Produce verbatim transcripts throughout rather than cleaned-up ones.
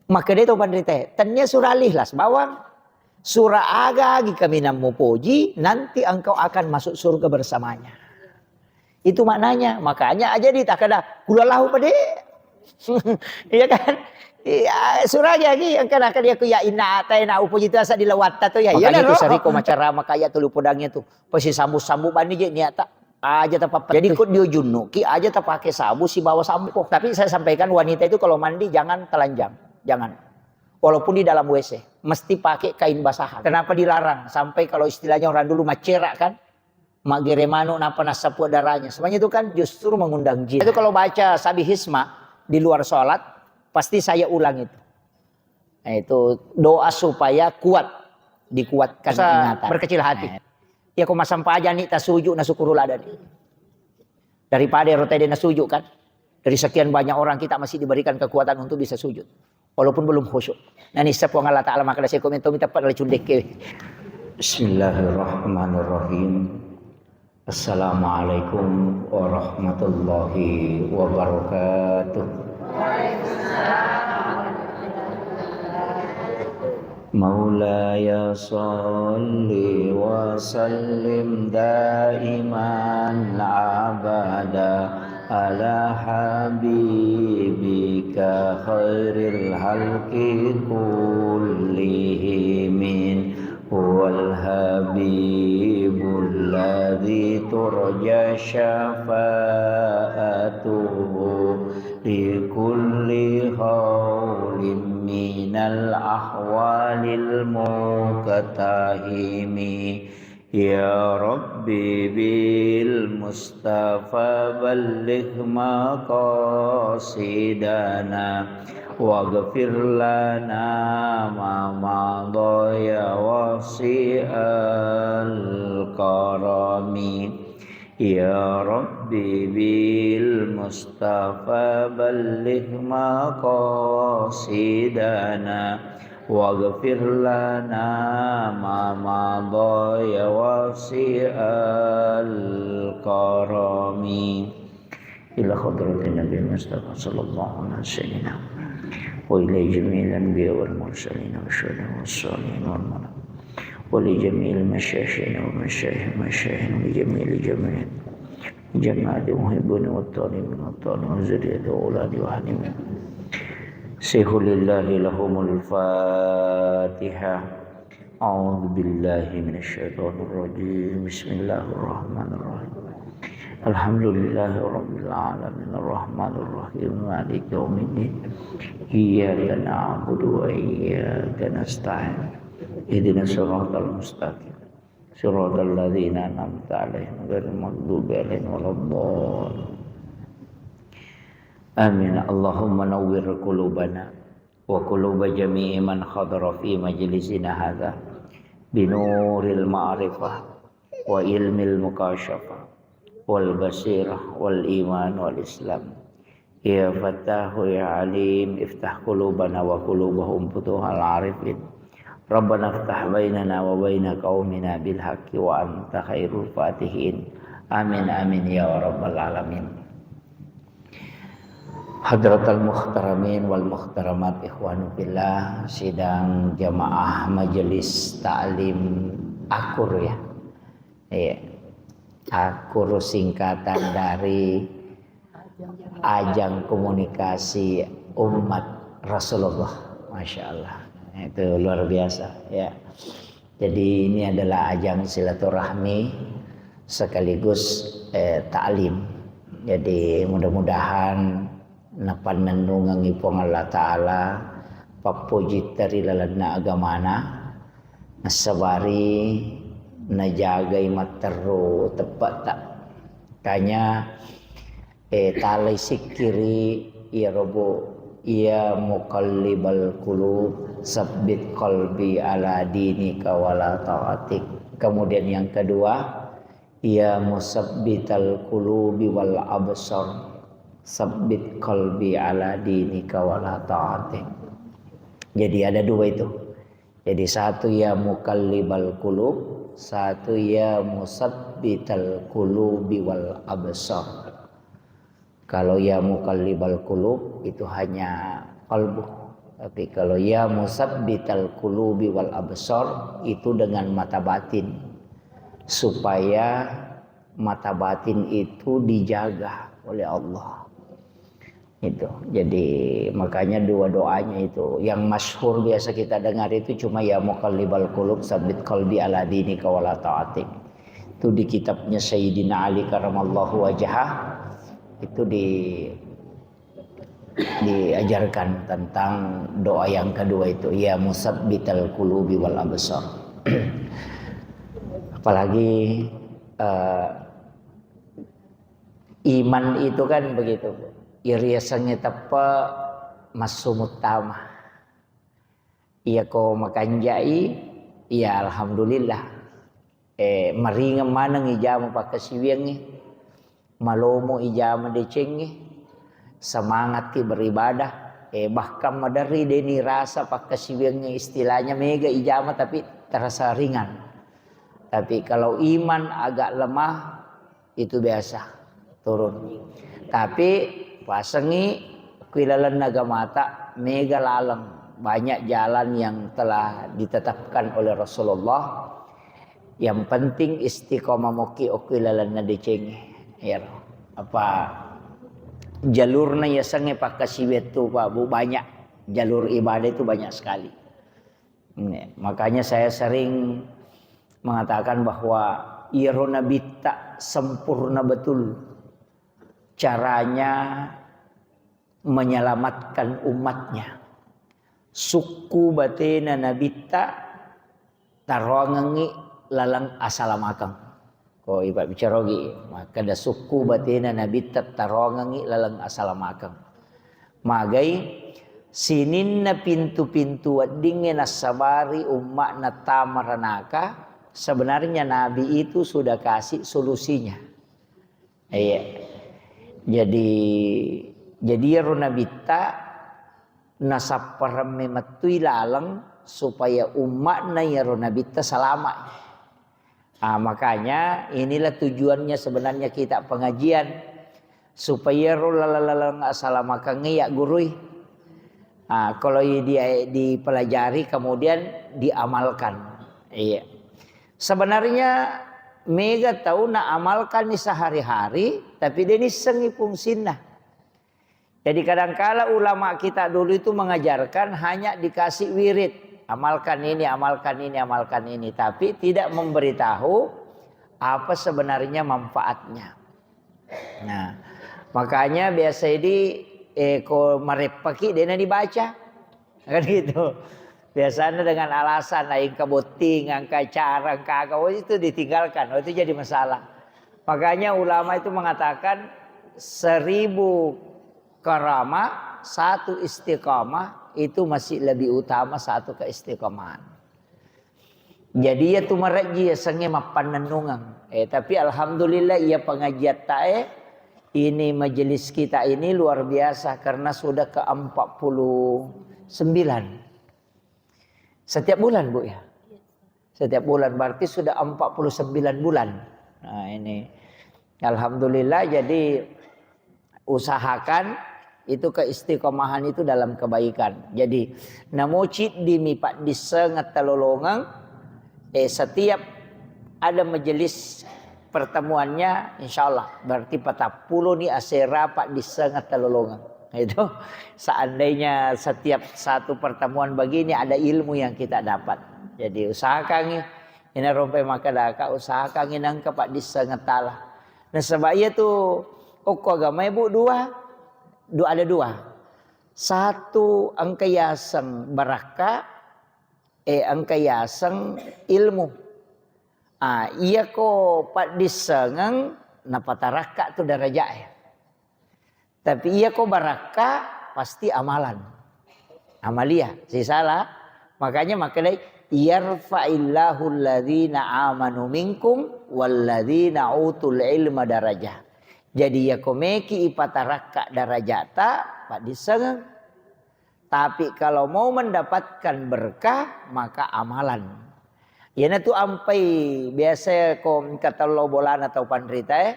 Makkeda to panritae, tennia surah Al-Ikhlas bawang, surah aga-agi kaminang mupoji, nanti engkau akan masuk surga bersamanya. Itu maknanya. Makanya aja ditakkeda, "Qul huwallahu ahad." Iya kan? Iya, surah aja lagi yang kena dia ku ya inna ataina upoji itu asa dilewatta to ya. Iya, makanya itu sering ko macara makaya tulu podangnya tuh. Pasti sambut-sambut bani je niata. Aja tapapa. Jadi kok dio junnu ki aja tapake sabu sibawa sampo. Tapi saya sampaikan wanita itu kalau mandi jangan telanjang. Jangan. Walaupun di dalam W C, mesti pakai kain basahan. Kenapa dilarang? Sampai kalau istilahnya orang dulu macerak kan, maggere manu napa nassapu darahnya. Semuanya itu kan justru mengundang jin. Itu kalau baca Sabihisma di luar sholat, pasti saya ulang itu. Nah, itu doa supaya kuat, dikuatkan ingatan. Berkecil hati. Nah. Ya, kok masam paja nih, tasuju, nasukuru lada nih. Daripada ero tede nasujud kan. Dari sekian banyak orang kita masih diberikan kekuatan untuk bisa sujud. Walaupun belum khusyuk. Nah, nissa Puang Allah Ta'ala maka dasai komentomi tepat dalam cundeke. Bismillahirrahmanirrahim. Assalamualaikum warahmatullahi wabarakatuh. مولاي صل وسلم دائما أبدا على حبيبك خير الخلق كلهم. هو الحبيب الذي ترجى شفاعته لكل هول من الأهوال المقتحم. يا رب بالمصطفى بلغ مقاصدنا واغفر لنا ما مضى يا واسع الكرم. يا رب بالمصطفى بلغ مقاصدنا واغفر لنا ما مضى يا واسع الكرم. إلى حضرة النبي المصطفى صلى الله عليه وسلم. وإلى جميع الأنبياء والمرسلين والشهداء والصالحين والملائكة. ولجميع مشايخنا ومشايخ مشايخنا ولجميع جميع جماعة المحبين والطالبين والطالبات وذرية وأولاد وأهل. سيقول لله لهم الفاتحة. أعوذ بالله من الشيطان الرجيم. بسم الله الرحمن الرحيم. الحمد لله رب العالمين. الرحمن الرحيم. مالك يوم الدين. إياك نعبد وإياك نستعين. اهدنا الصراط المستقيم. صراط الذين أنعمت عليهم غير المغضوب عليهم ولا الضالين. آمين. اللهم نور قلوبنا وقلوب جميع من حضر في مجلسنا هذا بنور المعرفة وعلم المكاشفة والبصيرة والإيمان والإسلام. يا فتاح يا عليم، افتح قلوبنا وقلوبهم فتوح العارفين. ربنا افتح بيننا وبين قومنا بالحق وأنت خير الفاتحين. آمين، آمين يا رب العالمين. Hadratal muhtaramin wal muhtaramat, ikhwanu fillah, sidang jamaah majelis taklim Akur, ya. Iya. Akur singkatan dari ajang komunikasi umat Rasulullah. Masya Allah. Itu luar biasa, ya. Jadi, ini adalah ajang silaturahmi sekaligus, eh, taklim. Jadi, mudah-mudahan napannennungengngi Puang Allah Ta'ala pappojitta ri lalenna agamana, nassabari najagai matteru teppe'ta. Kanya, eh, talai sikkiri, ya Rabbu, ya muqallibal qulub, sabbit qalbi ala dinika wala ta'atik. Kemudian yang kedua, ya musabbital qulubi wal absar, sabbit qalbi ala dinika wala ta'atik. Jadi ada dua itu. Jadi satu ya muqallibal qulub, satu ya musabbital qulubi wal absar. Kalau ya muqallibal qulub itu hanya kalbu. Tapi kalau ya musabbital qulubi wal absar, itu dengan mata batin, supaya mata batin itu dijaga oleh Allah. Itu. Jadi makanya dua doanya itu yang masyhur biasa kita dengar itu cuma ya muqallibal qulub sabbit qalbi ala dinika wala ta'atik. Itu di kitabnya Sayyidina Ali karamallahu wajhah, itu di diajarkan tentang doa yang kedua itu, ya musabbital qulubi wal absar. Apalagi eh, iman itu kan begitu, iriasangnge teppe massu muttama. Iya ko makanjai, iya alhamdulillah. Eh, maringeng maneng ijama pakkasiwiangnge, malomo ijama decengnge, semangatki beribadah, eh, bahkan maderri deni rasa pakkasiwiangnge, istilahnya mega ijama tapi terasa ringan. Tapi kalau iman agak lemah, itu biasa turun. Tapi pasengi kui lalenna agamata mega laleng, banyak jalan yang telah ditetapkan oleh Rasulullah. Yang penting istiqomah moki okui lalenna decengnge. Ya, apa jalurna yasengnge pakkasiwiang tu, Pak Bu, banyak jalur ibadah itu banyak sekali. Ini, makanya saya sering mengatakan bahwa iyaro nabitta sempurna betul caranya menyelamatkan umatnya. Sukku batena nabitta taroangengngi laleng asalamakeng. Ko ipabbicarogi, makkeda sukku batena nabitta taroangengngi laleng asalamakeng. Magai sininna pintu-pintu weddingnge nassabari umma'na tama ranaka, sebenarnya Nabi itu sudah kasih solusinya. Iya. Jadi, jadi iyaro nabitta nasapparemme mettui laleng supaya umma'na iyaro nabitta salama. Ah, makanya inilah tujuannya sebenarnya kita pengajian, supaya ro laleng-laleng asalamakeng ya gurui. Ah, kalau di, dipelajari kemudian diamalkan. Iya. Sebenarnya mega tau naamalkan ni sehari-hari, tapi dia nissengi fungsinna. Jadi kadangkala ulama kita dulu itu mengajarkan hanya dikasih wirid, amalkan ini, amalkan ini, amalkan ini, tapi tidak memberitahu apa sebenarnya manfaatnya. Nah, makanya biasa di eh, ko mareppaki dena dibaca. Kan gitu. Biasanya dengan alasan, "Ah, engka botting, engka cara, engka aga," oh, itu ditinggalkan, oh, itu jadi masalah. Makanya ulama itu mengatakan seribu karamah, satu istiqamah itu masih lebih utama satu keistiqamahan. Jadi ya tu marejji ya sengnge mappannennungeng. Eh, tapi alhamdulillah iya pengajian tae ini majelis kita ini luar biasa karena sudah ke empat puluh sembilan. Setiap bulan, Bu, ya? Setiap bulan, berarti sudah empat puluh sembilan bulan. Nah, ini. Alhamdulillah, jadi usahakan itu keistiqomahan itu dalam kebaikan. Jadi, namo ciddi mi paddissengeng talolongeng, eh, setiap ada majelis pertemuannya, insya Allah, berarti patappulo ni asera paddissengeng talolongeng. Itu seandainya setiap satu pertemuan begini ada ilmu yang kita dapat. Jadi usahakan ini rompai makkadaka usahakan ini engka paddissengeng tala. Nasaba iya tu okko agama ibu dua, dua ada dua. Satu engka yaseng barakka, eh, engka yaseng ilmu. Ah, iya ko paddissengeng napatarakka tu darajae. Tapi iya ko barakka pasti amalan. Amalia, sisala. Makanya makanya yarfa'illahu alladhina amanu minkum walladhina utul ilma darajah. Jadi iya ko meki ipatarakka darajata paddissengeng. Tapi kalau mau mendapatkan berkah, maka amalan. Iyanatu ampai biasa ko engka tello bolana tau panrita, eh.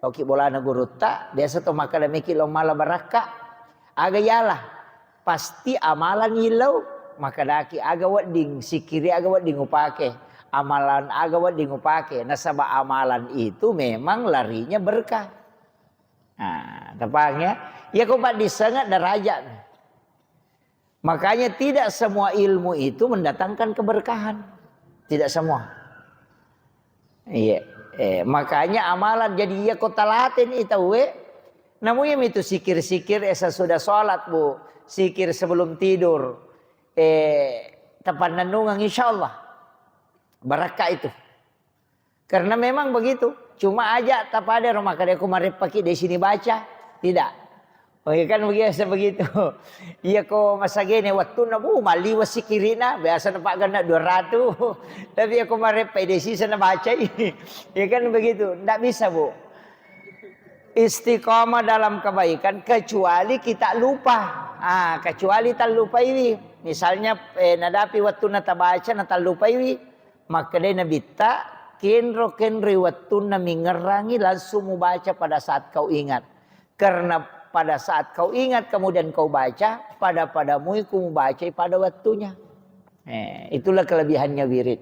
Oki bolana gurutta, biasa to makkada meki lo mala barakka. Aga yala. Pasti amalan illau, makkedaki aga wedding, sikiri aga wedding upake, amalan aga wedding upake, nasaba amalan itu memang larinya berkah. Nah, tapahang ya? Iya ko paddissengeng derajat. Makanya tidak semua ilmu itu mendatangkan keberkahan. Tidak semua. Iya. Eh, makanya amalan jadi iya ko talateni tauwe. Namu iya mitu sikir-sikir esa sudah sholat, Bu. Sikir sebelum tidur. Eh, tapannennungeng, insya Allah. Barakka itu. Karena memang begitu. Cuma aja tapada rumah kada ko mareppaki di sini baca. Tidak. Oh, iya kan biasa begitu. Iya ko masagene wattunna, bu, maliwa sikirina, biasa dapat kena dua ratus. Tapi iya ko mareppai desi sana bacai. Iya kan begitu. Ndak bisa, Bu. Istiqomah dalam kebaikan kecuali kita lupa. Ah, kecuali tallupaiwi. Misalnya, eh, nadapi wattunna tabaca na tallupaiwi, makkedai Nabitta, kenro-kenroi wattunna mingerrangi langsung mubaca pada saat kau ingat. Karena pada saat kau ingat kemudian kau baca, pada-padamui ku mubacai pada waktunya. Eh, itulah kelebihannya wirid.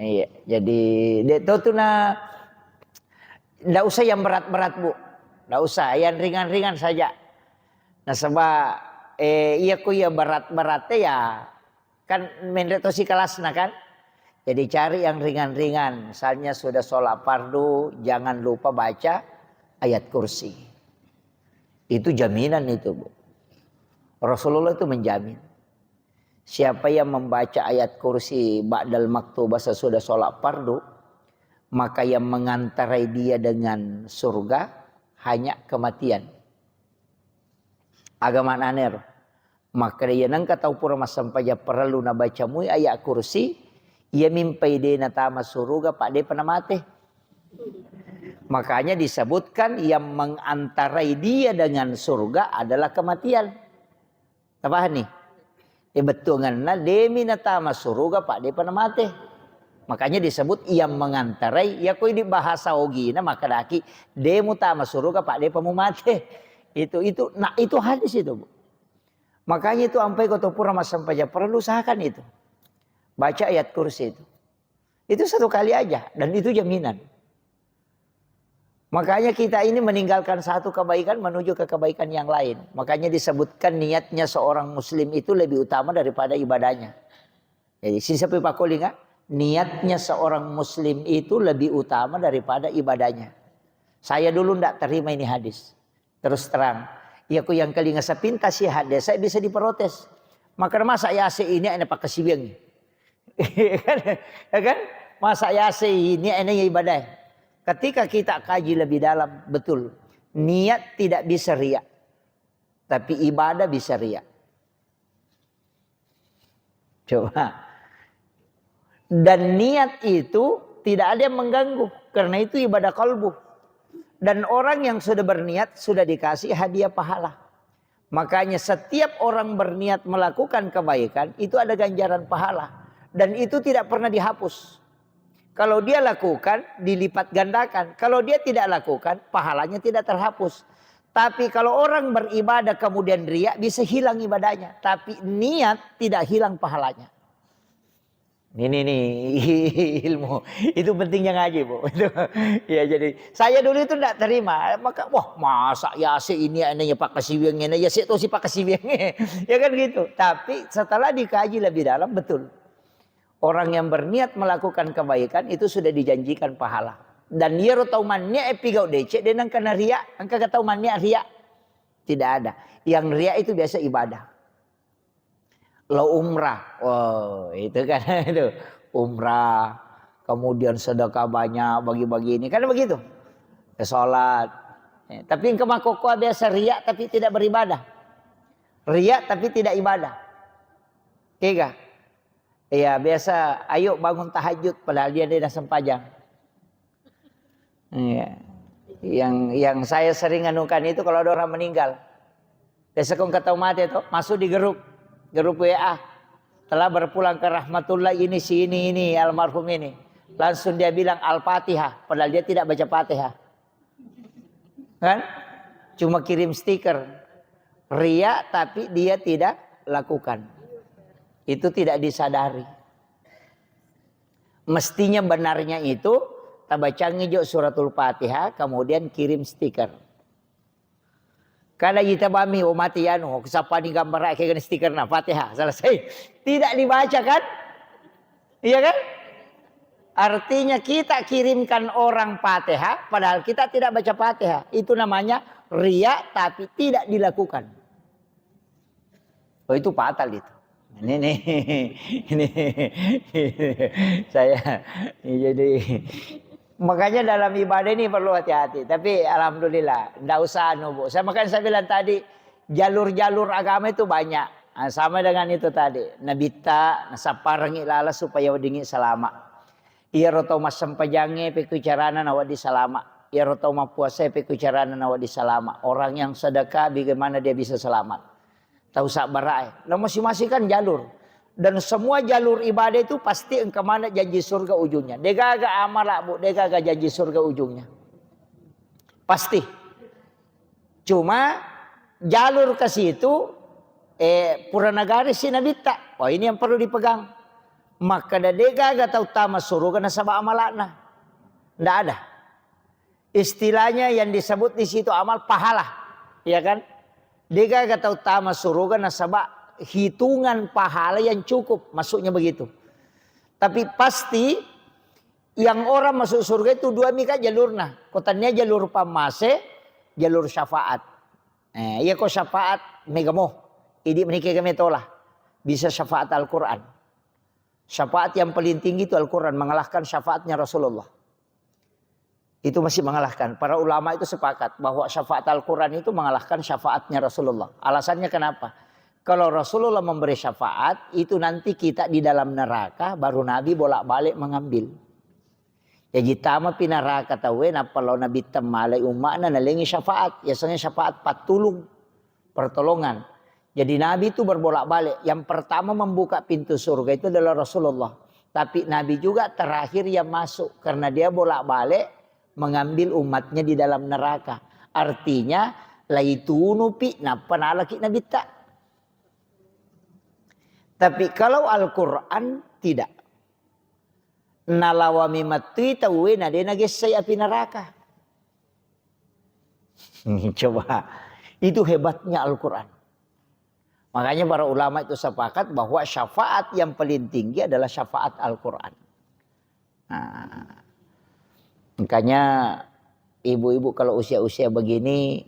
Iya, jadi dek to tu na ndak usah yang berat-berat, Bu. Ndak usah, yang ringan-ringan saja. Nasaba, eh, iya ku iya berat-berat ya kan menre tosi kelasna kan. Jadi cari yang ringan-ringan. Misalnya sudah sholat fardu, jangan lupa baca ayat kursi. Itu jaminan itu, Bu. Rasulullah itu menjamin. Siapa yang membaca ayat kursi ba'dal maktubah sesudah sholat fardu, maka yang mengantarai dia dengan surga hanya kematian. Agama naner. Maka dia nengka tau pura massempajang parellu nabaca mui ayat kursi, iya mimpai de natama suruga pak de pernah mate. Makanya disebutkan yang mengantarai dia dengan surga adalah kematian. Tapahani? Eh, bettuanganna demi natama suruga pak de pernah mate. Makanya disebut yang mengantarai, ya koi di bahasa ogina makadaki demu tama suruga pak de pernah mate. Itu itu nah itu hadis itu, Bu. Makanya itu ampai kau pura massempajang perlu usahakan itu. Baca ayat kursi itu. Itu satu kali aja dan itu jaminan. Makanya kita ini meninggalkan satu kebaikan menuju ke kebaikan yang lain. Makanya disebutkan niatnya seorang muslim itu lebih utama daripada ibadahnya. Jadi, sisa pakolinga, niatnya seorang muslim itu lebih utama daripada ibadahnya. Saya dulu ndak terima ini hadis. Terus terang, iya ku yang kelinga sepintas sih hadis, saya bisa diprotes. Maka masa ya ini enak pakai siweng. Ya kan? Masa ya ini enak ya ibadah. Ketika kita kaji lebih dalam, betul. Niat tidak bisa riak. Tapi ibadah bisa riak. Coba. Dan niat itu tidak ada yang mengganggu. Karena itu ibadah kalbu. Dan orang yang sudah berniat sudah dikasih hadiah pahala. Makanya setiap orang berniat melakukan kebaikan itu ada ganjaran pahala. Dan itu tidak pernah dihapus. Kalau dia lakukan, dilipat gandakan. Kalau dia tidak lakukan, pahalanya tidak terhapus. Tapi kalau orang beribadah kemudian riak, bisa hilang ibadahnya. Tapi niat tidak hilang pahalanya. Ini nih ilmu. Itu pentingnya ngaji, Bu. Itu, ya jadi saya dulu itu ndak terima. Maka wah masa ya si ini anehnya pakai siweng ini ya si tosi pakai siweng. Ya kan gitu. Tapi setelah dikaji lebih dalam betul. Orang yang berniat melakukan kebaikan itu sudah dijanjikan pahala. Dan iyaro tau manniae pigau decek de nengka na riak, engka ga tau manniak riak? Tidak ada. Yang riak itu biasa ibadah. Lo umrah, oh itu kan itu umrah, kemudian sedekah banyak, bagi-bagi ini kan begitu. Ya, sholat. Ya, tapi engka makkokkoe biasa riak tapi tidak beribadah. Riak tapi tidak ibadah. Kega? Iya, biasa, "Ayo bangun tahajud," padahal dia tidak sempajang. Iya. Yang yang saya sering anukan itu kalau ada orang meninggal. Biasa kau ketahui mati itu, masuk di grup, grup W A. Telah berpulang ke rahmatullah ini si ini ini almarhum ini. Langsung dia bilang Al-Fatihah, padahal dia tidak baca Fatihah. Kan? Cuma kirim stiker. Ria tapi dia tidak lakukan. Itu tidak disadari. Mestinya benarnya itu, tabacangi jo suratul Fatihah, kemudian kirim stiker. Kada itabami, oh, mati anu, aku sapani gambar kayak gini stikerna Fatihah, selesai. Tidak dibaca kan? Iya kan? Artinya kita kirimkan orang Fatihah, padahal kita tidak baca Fatihah. Itu namanya ria tapi tidak dilakukan. Oh, itu fatal itu. Ini nih, ini saya jadi, makanya dalam ibadah ini perlu hati-hati. Tapi alhamdulillah, ndak usah anu, Bu. Saya, makanya saya bilang tadi, jalur-jalur agama itu banyak. Ah, sama dengan itu tadi, Nabitta nasapparengngi lala supaya weddingngi salama. Iyaro tau massempajangnge pekku carana nawedding salama. Iyaro tau mappuasae pekku carana nawedding salama. Orang yang sedekah bagaimana dia bisa selamat? Tau sabbara'e. Nah, masing-masing kan jalur. Dan semua jalur ibadah itu pasti engka maneng janji surga ujungnya. Degaga amala, Bu, degaga janji surga ujungnya. Pasti. Cuma jalur ke situ, eh, pura nagari si Nabitta. Oh, ini yang perlu dipegang. Maka degaga tau tama suruga nasaba amalakna. Ndak ada. Istilahnya yang disebut di situ amal pahala, ya kan? Degaga tau tama suruga nasaba hitungan pahala yang cukup, maksudnya begitu. Tapi pasti yang orang masuk surga itu dua mika jalurna. Ko tania jalur pammase, jalur syafaat. Eh, iya ko syafaat megamo. Idi menikah kami tola. Bisa syafaat Al-Quran. Syafaat yang paling tinggi itu Al-Quran, mengalahkan syafaatnya Rasulullah. Itu masih mengalahkan. Para ulama itu sepakat bahwa syafaat Al-Quran itu mengalahkan syafaatnya Rasulullah. Alasannya kenapa? Kalau Rasulullah memberi syafaat, itu nanti kita di dalam neraka, baru Nabi bolak-balik mengambil. Jaji tama pi naraka tauwe, nappa lao Nabi temmalai umma'na, nalengi syafaat. Biasanya syafaat pattulung, pertolongan. Jadi Nabi itu berbolak-balik. Yang pertama membuka pintu surga itu adalah Rasulullah. Tapi Nabi juga terakhir yang masuk karena dia bolak-balik mengambil umatnya di dalam neraka. Artinya, laitunu pi nappa nalaki Nabitta. Tapi kalau Al-Quran, tidak. Nalawami mattui tauwe na de nagessai api neraka. Coba, itu hebatnya Al-Quran. Makanya para ulama itu sepakat bahwa syafaat yang paling tinggi adalah syafaat Al-Quran. Nah, makanya ibu-ibu kalau usia-usia begini,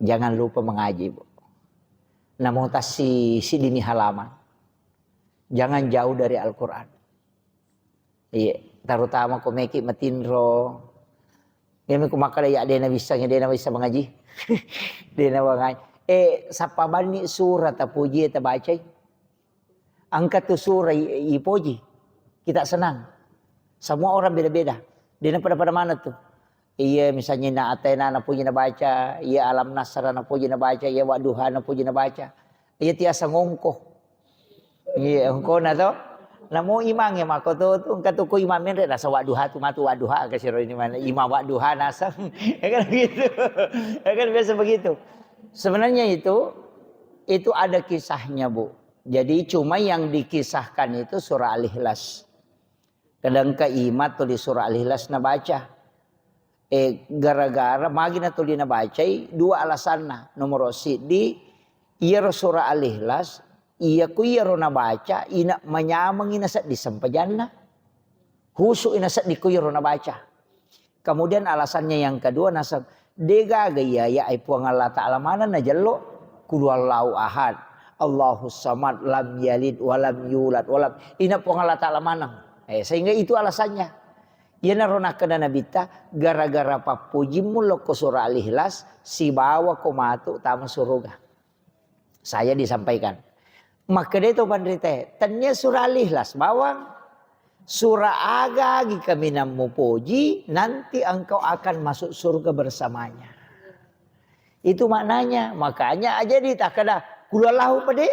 jangan lupa mengaji, Bu. Namo tassi sidini halaman. Jangan jauh dari Al-Quran. Iya, terutama ko meki matinro. Iya, meko makkeda, "Ya, dena bisa, dena bisa mengaji." Dena mengaji. Eh, sappa banni surah tapuji, tabacai. Engka tu surah i-, ipoji. Kita senang. Semua orang beda-beda. Dena pada-pada mana tu. Iya, misalnya Inna Ataina napuji nabaca, iya Alam Nasra napuji nabaca, iya Wadduha napuji nabaca. Iya tiasa ngongko. Iya, ongkona to. Namo imang ya mako to, tu engka tu ko imang menre rasa Wadduha tu matu Wadduha ke siro ini mana. Imang Wadduha nasang. Ya kan begitu. Ya kan biasa begitu. Sebenarnya itu, itu ada kisahnya, Bu. Jadi cuma yang dikisahkan itu surah Al-Ikhlas. Kadang ka imang tuli surah Al-Ikhlas nabaca. Eh, gara-gara magi natuli nabacai, dua alasanna. Nomoro siddi, iyaro surah Al-Ikhlas, iya ku iyaro nabaca, ina manyamengi nasedding sempajanna. Khusyuk i nasedding ku iyaro nabaca. Kemudian alasannya yang kedua, naseng, degaga iya, ya, ai Puang Allah Ta'ala maneng najello, Qul huwallahu ahad, Allahus samad, lam yalid walam yulad, walam, ina Puang Allah Ta'ala maneng. Eh, sehingga itu alasannya. Iyanaro nakkeda Nabitta, gara-gara pappojimmu lokko surah Al-Ikhlas, sibawa ko matu tama suruga. Saya disampaikan. Makkeda to panritae, tennia surah Al-Ikhlas bawang, surah aga-agi kaminang mupoji, nanti engkau akan masuk surga bersamanya. Itu maknanya. Makanya aja ditakkeda, "Qul huwallahu" pede.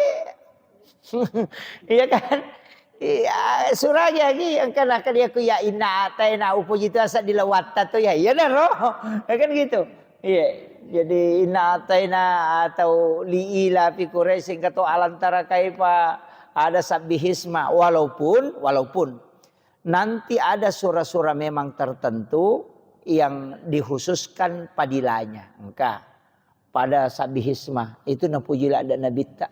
Iya kan? Iya, surah agi-agi engka nakkeda ku ya inna ataina upoji tu asa dilawatta tu ya. Iya naro. Ya kan gitu. Iya, jadi inna ataina atau liila fi Quraisy, engka to alam tara kaifa, ada sabbihisma, walaupun, walaupun nanti ada sura-sura memang tertentu yang dikhususkan padilanya. Engka pada sabbihisma itu napuji ladde Nabitta.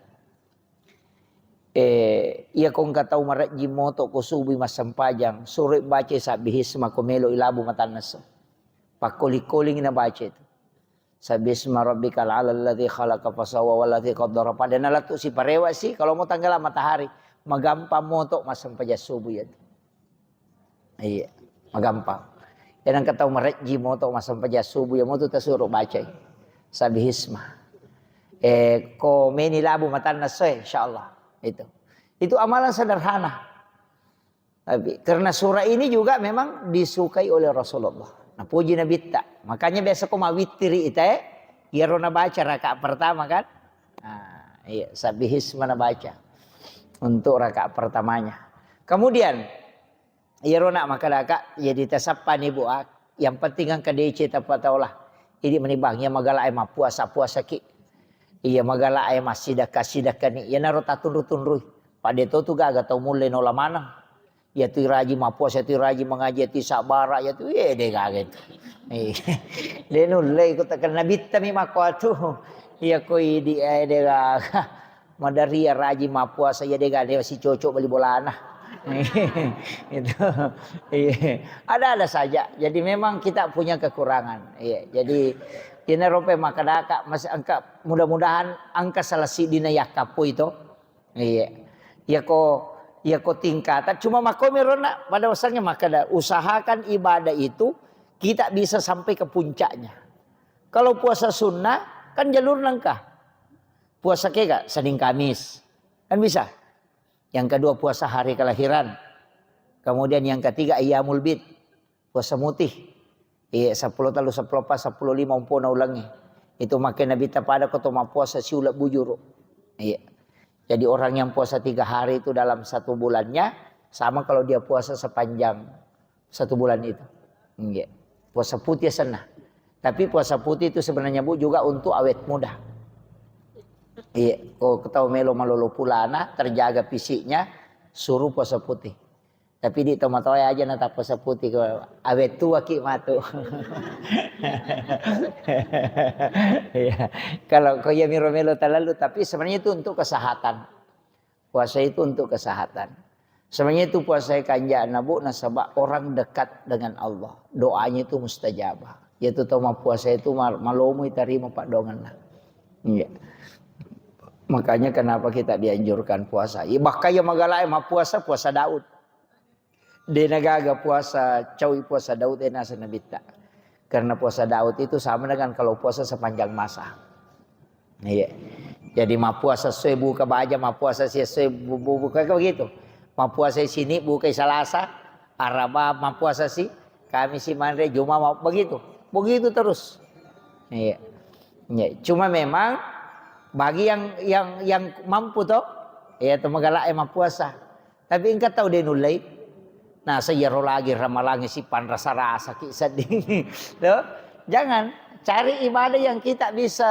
Eh, iya ko engka tau marejji moto ko subui massempajang, suroi baca sabbihisma ko melo ilabu matanna esso. Pakkoli-koling nabaca itu. Sabbihisma rabbikal a'la alladzi khalaqa fasawwa walladzi qaddara. Pada nalattu siparewa si, kalau mau tenggelam matahari, magampang moto massempajang subuh ya. Iya, magampang. Ya nang tau marejji moto massempajang subuh ya moto tasuro bacai. Sabbihisma. Eh, ko meni labu matanna esso, insyaallah. Itu. Itu amalan sederhana. Tapi karena surah ini juga memang disukai oleh Rasulullah. Napuji Nabitta. Makanya biasa ko mawittiri ita, eh, iyaro nabaca rakaat pertama kan? Nah, iya, sabbihisma nabaca untuk rakaat pertamanya. Kemudian, iyaro nak makkadaka, jadi tasappani bu, ah, yang penting engka deceng tapataola. Idi meni bang, iya magala e mappuasa, puasaki. Iya magala e massidekka-sidekkani. Iyanaro tatunru-tunrui. Pada to tu gaga tau mulle nola maneng. Iya tu iraji mappuasa, iya tu iraji mangaji, iya tu sabara, iya tu, eh, de gaga itu. Eh, de nulle ikut tekan Nabitta mi makko atu. Iya ko idi, eh, de gaga. Madaria raji mappuasa, iya de gaga de si cocok bali bolana. Itu. Iya. Ada-ada saja. Jadi memang kita punya kekurangan. Iya. Jadi ini rope makadaka masih engka, mudah-mudahan engka salah sidina yakkapo itu. Iya. Iya ko, iya ko tingkatan. Cuma makomi rona pada wasannya makada usahakan ibadah itu kita bisa sampai ke puncaknya. Kalau puasa sunnah kan jalur nangka. Puasa kega Senin Kamis. Kan bisa. Yang kedua puasa hari kelahiran. Kemudian yang ketiga ayyamul bid. Puasa mutih. Iya, seppulo tellu, seppulo empat, seppulo lima umpona ulengnge. Itu makkeda Nabitta pada ko to mappuasa siuleng bujuru. Iya. Jadi orang yang puasa tiga hari itu dalam satu bulannya sama kalau dia puasa sepanjang satu bulan itu. Iya. Puasa putih asenna. Tapi puasa putih itu sebenarnya, Bu, juga untuk awet muda. Iya, ko tau melo malolo pulana, terjaga fisiknya, suruh puasa putih. Tapi di tomatoa aja na tappa seputi ko awet tua ki matu. Iya. Kalau ko iya miro melo talalu, tapi sebenarnya itu untuk kesehatan. Puasa itu untuk kesehatan. Sebenarnya itu puasa kanjana, Bu, nasaba orang dekat dengan Allah. Doanya itu mustajabah. Yaitu tau mappuasa itu mal-, malomo itarima paddoangenna. Iya. Makanya kenapa kita dianjurkan puasa. Iya, bahkan yang magala e mappuasa, puasa Daud. De nagaga puasa, caui puasa Daud, eh, naseng Nabitta. Karena puasa Daud itu sama dengan kalau puasa sepanjang masa. Iya. Jadi mappuasa sesuai buka baja, mappuasa si sesuai bu-, bu-, buka begitu. Mappuasa sini buka Salasa, Araba mappuasa si, Kami si manre, Juma mau begitu. Begitu terus. Iya. Iya. Cuma memang bagi yang, yang, yang mampu toh, ya itu magala e mappuasa. Tapi engka tau de nullei. Nah, seyaro lagi ramalangi si panrasa-rasa ki sedding. Loh, jangan cari ibadah yang kita bisa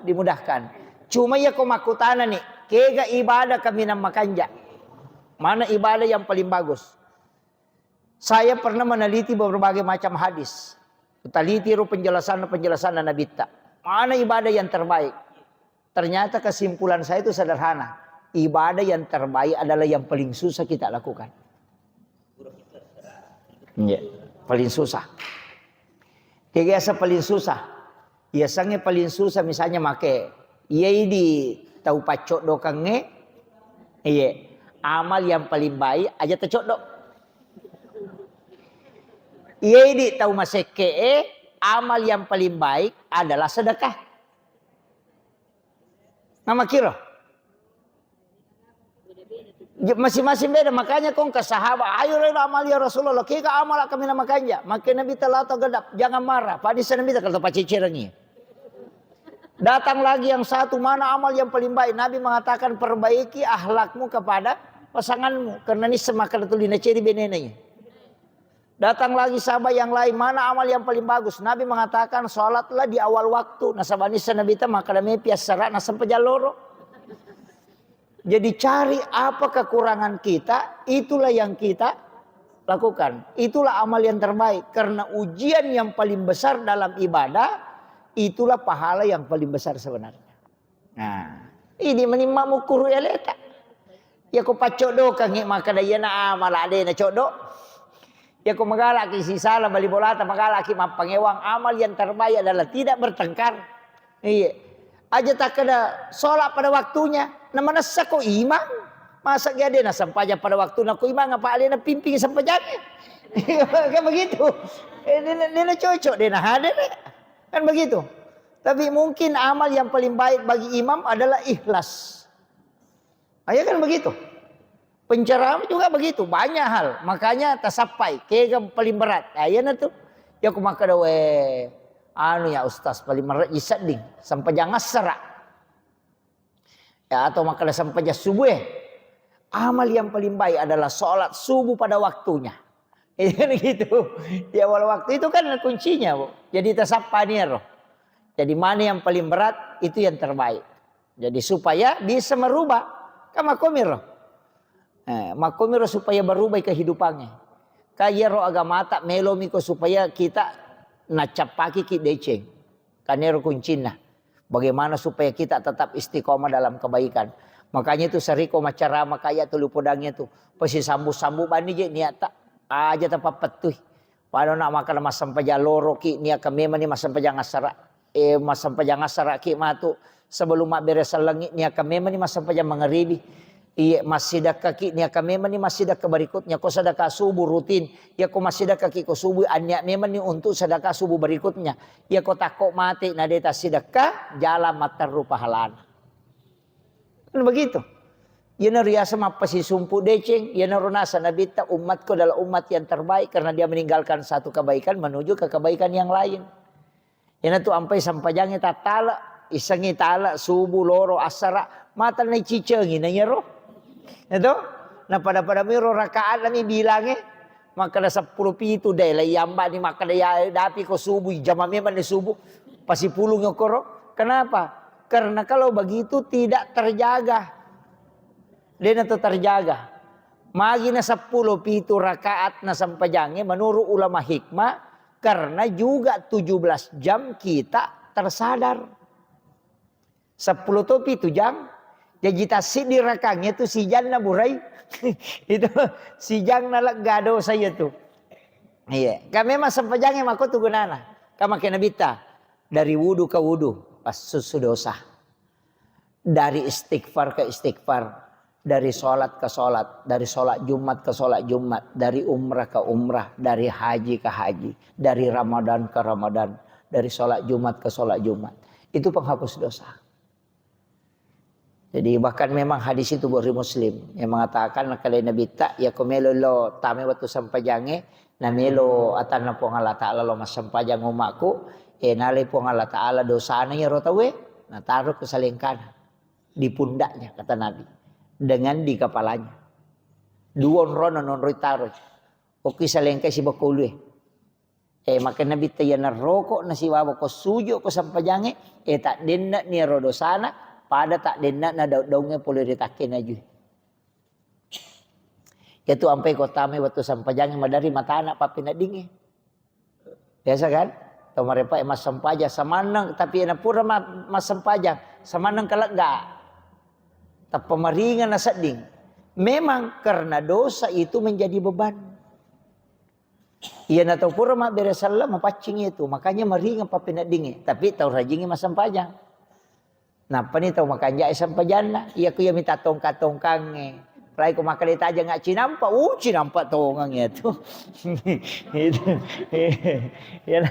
dimudahkan. Cuma ya ko makkutana nih, kega ibadah kaminang makanja. Mana ibadah yang paling bagus? Saya pernah meneliti berbagai macam hadis. Kuteliti ro penjelasan-penjelasanna Nabitta. Mana ibadah yang terbaik? Ternyata kesimpulan saya itu sederhana. Ibadah yang terbaik adalah yang paling susah kita lakukan. Iya, paling susah. Kega asa paling susah. Iya, sange paling susah misalnya make. Iya, idi tau paccoddokangnge. Iya, amal yang paling baik aja tacoddok. Iya, idi tau masekke e, amal yang paling baik adalah sedekah. Nama kiro? J-, masing-masing beda. Makanya kong ke sahabat, "Ayo reno amal ya Rasulullah, kega amal kami nama kanja." Maka Nabi telah tergedap, "Jangan marah." Pada Nabi tak kata pacicerangi. Datang lagi yang satu, "Mana amal yang paling baik?" Nabi mengatakan, "Perbaiki akhlakmu kepada pasanganmu, karena ini semakan tulina ceri benenanya." Datang lagi sahabat yang lain, "Mana amal yang paling bagus?" Nabi mengatakan, "Sholatlah di awal waktu." Nasaba nissa Nabi ta makkeda mepi assara na sempajang loro. Jadi cari apa kekurangan kita, itulah yang kita lakukan. Itulah amal yang terbaik. Karena ujian yang paling besar dalam ibadah, itulah pahala yang paling besar sebenarnya. Nah, ini menimma mukuru eleta. Ya ko paccoddokangngi makkeda iyana amala de na coddo. Ya ko magalaki sisala bali bolata, magalaki mappangewang, amal yang terbaik adalah tidak bertengkar. Iya. Aja takkeda sholat pada waktunya, na manessa ko imang. Masa gak ada na sempajang pada waktu na ko imang apa alena pimping sempajang? Kan begitu. Eh, dia, dia cocok dia nah hadir. Kan begitu. Tapi mungkin amal yang paling baik bagi imam adalah ikhlas. Ah, ya kan begitu. Penceramah juga begitu, banyak hal. Makanya tasappai, kega paling berat. Ah, iya na tu. Ya aku makkeda we, anu ya ustaz paling berat ji sedding. Sempajang assara. Ya atau makkeda sempajang subuh eh. Amal yang paling baik adalah sholat subuh pada waktunya. Iya kan gitu. Di awal waktu itu kan kuncinya, Bu. Jadi tasappa niaro. Jadi mana yang paling berat itu yang terbaik. Jadi supaya bisa merubah. Kan makkomiro. Eh, makkomiro supaya berubah kehidupannya. Kayaro agamata melomiko supaya kita nacappaki ki deceng. Kanero kuncinna. Bagaimana supaya kita tetap istiqomah dalam kebaikan. Makanya itu seriko macarama kaya tu lupodangnya tu. Pasi sambu-sambu bani je niatta. Aja tapappettui. Pada nak makan massempajang loroki niaka memang ni massempajang assara. Eh, massempajang assara ki matu sebelum mabbere sellengi niaka memang ni massempajang mangaribi. Iya, massidekka ki niaka memang ni massidekka berikutnya. Ko sedekah subuh rutin. Ya ko massidekka ki ko subuh, annia memang ni untuk sedekah subuh berikutnya. Iya ko takko mate na de tassidekka, jalan matteru pahalana. Kan begitu. Iyana riasa mappasisumpu deceng, iyana ronasa nabitta umatku adalah umat yang terbaik karena dia meninggalkan satu kebaikan menuju ke kebaikan yang lain. Iyana tu ampai sampajangi tattala, isengi tala, subuh, loro, assara, mata na cicengi na iyaro. Itu? Na pada-pada miro rakaat nami bilange, makkeda seppulo pitu deh, lai yamba ni makkeda ya dapi ko subuh, jama memang ni subuh, pasipulung okoro. Kenapa? Karena kalau begitu tidak terjaga. Dena tu terjaga. Magi na seppulo pitu rakaat na sampajange menurut ulama hikmah, karena juga tujuh belas jam kita tersadar. Seppulo topi tu jang, jaji tassiddi rakangnya tu sijanna burai. Itu sijang na lega dosa iya tu. Iya, kan memang sampajange mako tu gunana. Kan make nabitta dari wudu ke wudu, passusu dosa. Dari istighfar ke istighfar, dari sholat ke sholat, dari sholat Jumat ke sholat Jumat, dari umrah ke umrah, dari haji ke haji, dari Ramadan ke Ramadan, dari sholat Jumat ke sholat Jumat. Itu penghapus dosa. Jadi bahkan memang hadis itu Bukhari Muslim yang mengatakan kali Nabi tak ya ko melo lo tame waktu sampajange na melo atanna Puang Allah Ta'ala lo massampajang umakku, eh nalai Puang Allah Ta'ala dosana ya rotawe, na taruh ke salengkana di pundaknya, kata Nabi, dengan di kepalanya. Dua onrona nonroi taroi. Oki salengkai sibakka ulue. Eh, maka Nabi tayana roko na sibawa ko sujo ko sampajange, eh, tak denna ni ro dosana, pada tak denna na daung-daunge pole ri takke najui. Yatu ampai ko tame waktu sampajange madari matana pappeneddinge. Biasa kan? Tau marepa e massempajang, samannang, tapi ena pura ma-, massempajang, samannang kalegga. Tappa maringa na sedding. Memang karena dosa itu menjadi beban. Iya na tau pura mabbere sella mapaccing itu, makanya maringa pappeneddingi. Tapi tau rajingi massempajang. Nappani tau makanja'e sempajanna, iya ku iya mita tongkang-tongkangnge. Apalagi ko makkeda tajang nggak cinampa, uh cinampa tongang ya tu. Itu. Iya,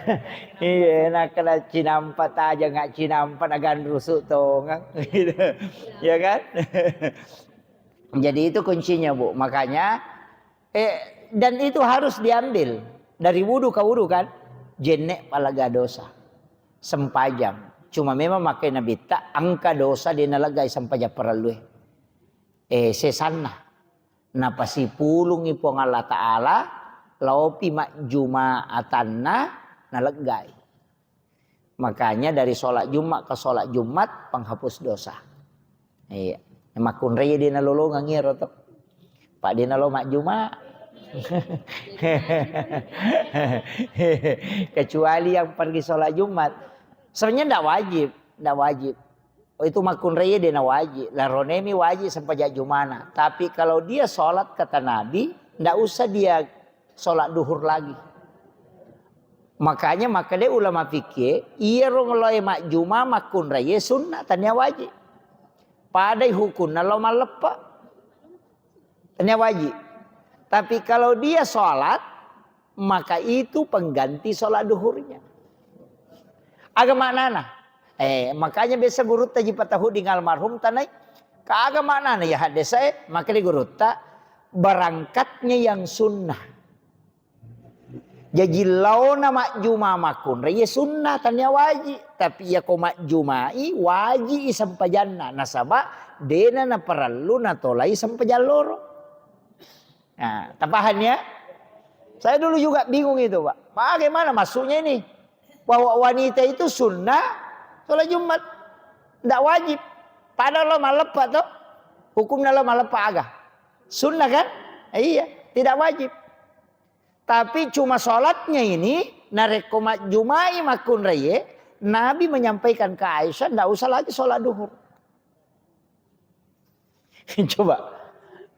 iya, nakkeda cinampa tajang nggak cinampa na ganrusu tongang. Gitu. Ya kan? Jadi itu kuncinya, Bu. Makanya Eh, dan itu harus diambil dari wudu ke wudu kan, jenne palaga dosa. Sempajang. Cuma memang makai Nabitta engka dosa di nalegai sempajang parellue. Eh, sesanna. Napasipulungi Puang Allah Ta'ala Laopi majjuma atanna naleggai. Makanya dari sholat Jumat ke sholat Jumat penghapus dosa. Iya. Makkunrai de nalolongeng iyaro to. Pak de nalo majjuma. Kecuali yang pergi sholat Jumat. Sebenarnya ndak wajib, ndak wajib. Oh, itu makkunrai de na wajib. Laronemi wajib sempajang jumana. Tapi kalau dia sholat kata Nabi, ndak usah dia sholat duhur lagi. Makanya makkeda ulama fikih, iyaro lao majjuma makkunrai sunnah tania wajib. Padai hukunna lao malleppa. Tania wajib. Tapi kalau dia sholat, maka itu pengganti sholat duhurnya. Aga maknana? Eh, makanya biasa gurutta ji patahuding almarhum tanai. Ka aga maknana ya haddesae, maka di gurutta, berangkatnya yang sunnah. Jaji laona majjuma makkunrai, ya sunnah, tania wajib. Tapi ya ko majjumai, wajib i sempajanna. Nasaba dena naparellu natolai sempajang loro. Nah, tapahan ya? Saya dulu juga bingung itu, Pak. Bagaimana maksudnya ini? Bahwa wanita itu sunnah sholat Jumat. Ndak wajib. Padahal lo maleppa toh. Hukumnya lo maleppa aga. Sunnah kan? Eh, iya, tidak wajib. Tapi cuma sholatnya ini, narekko majjumai makkunraie, Nabi menyampaikan ke Aisyah, ndak usah lagi sholat duhur. Coba.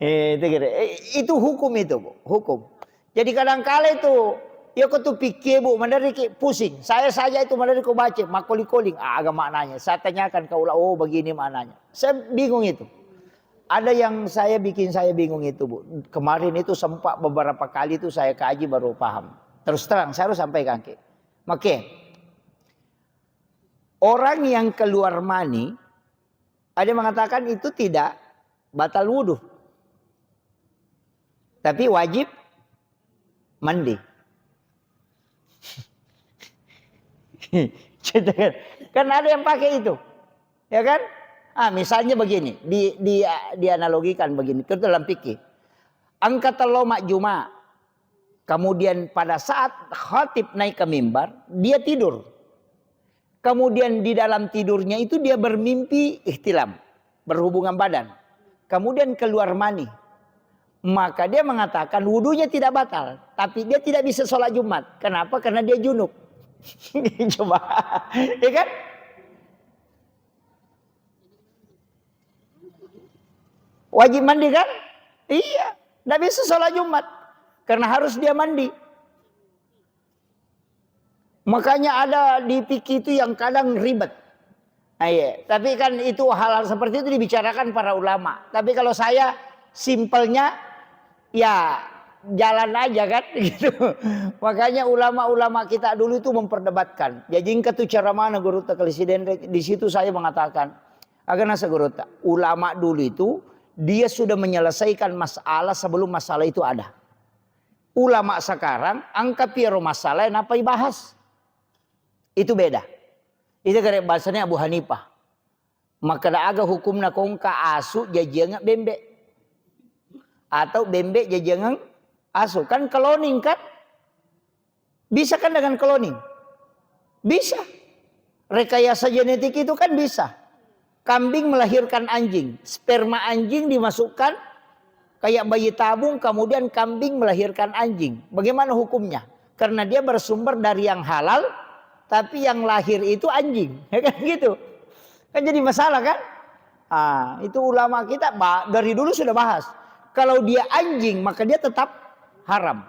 Eh, itu kira. Eh, itu hukum itu, Bu. Hukum. Jadi kadangkala itu, ya kau tuh pikir, Bu, menderiki pusing. Saya saja itu menderiko baca, makoling-koling. Ah, aga maknanya. Saya tanyakan ke ulama, oh begini maknanya. Saya bingung itu. Ada yang saya bikin saya bingung itu, Bu. Kemarin itu sempat beberapa kali itu saya kaji baru paham. Terus terang, saya harus sampaikan ke. Oke. Orang yang keluar mani, ada yang mengatakan itu tidak batal wudhu. Tapi wajib mandi. Gitu kan. Kan ada yang pakai itu. Ya kan? Ah, misalnya begini, di, di, dianalogikan begini, itu dalam fikih. Engka tello majjuma, kemudian pada saat khatib naik ke mimbar, dia tidur. Kemudian di dalam tidurnya itu dia bermimpi ihtilam, berhubungan badan. Kemudian keluar mani. Maka dia mengatakan wudunya tidak batal, tapi dia tidak bisa sholat Jumat. Kenapa? Karena dia junub. Coba, ya kan? Wajib mandi kan? Iya, nggak bisa sholat Jumat karena harus dia mandi. Makanya ada di fikih itu yang kadang ribet. Nah, iya. Tapi kan itu hal-hal seperti itu dibicarakan para ulama. Tapi kalau saya simpelnya, ya, jalan aja kan, gitu. Makanya ulama-ulama kita dulu itu memperdebatkan. Jadi engka tu cara mana guru tak di situ saya mengatakan, aga nasa guru tak. Ulama dulu itu dia sudah menyelesaikan masalah sebelum masalah itu ada. Ulama sekarang angka piaro masalah yang apa ibahas. Itu beda. Itu kare bahasanya Abu Hanifah. Makkeda aga hukumna kongka asu jajiangeng bembe. Atau bembe jajiangeng asu. Kan cloning kan? Bisa kan dengan cloning? Bisa. Rekayasa genetik itu kan bisa. Kambing melahirkan anjing, sperma anjing dimasukkan kayak bayi tabung, kemudian kambing melahirkan anjing. Bagaimana hukumnya? Karena dia bersumber dari yang halal, tapi yang lahir itu anjing. Ya kan gitu. Kan jadi masalah kan? Ah, itu ulama kita ba- dari dulu sudah bahas. Kalau dia anjing, maka dia tetap haram.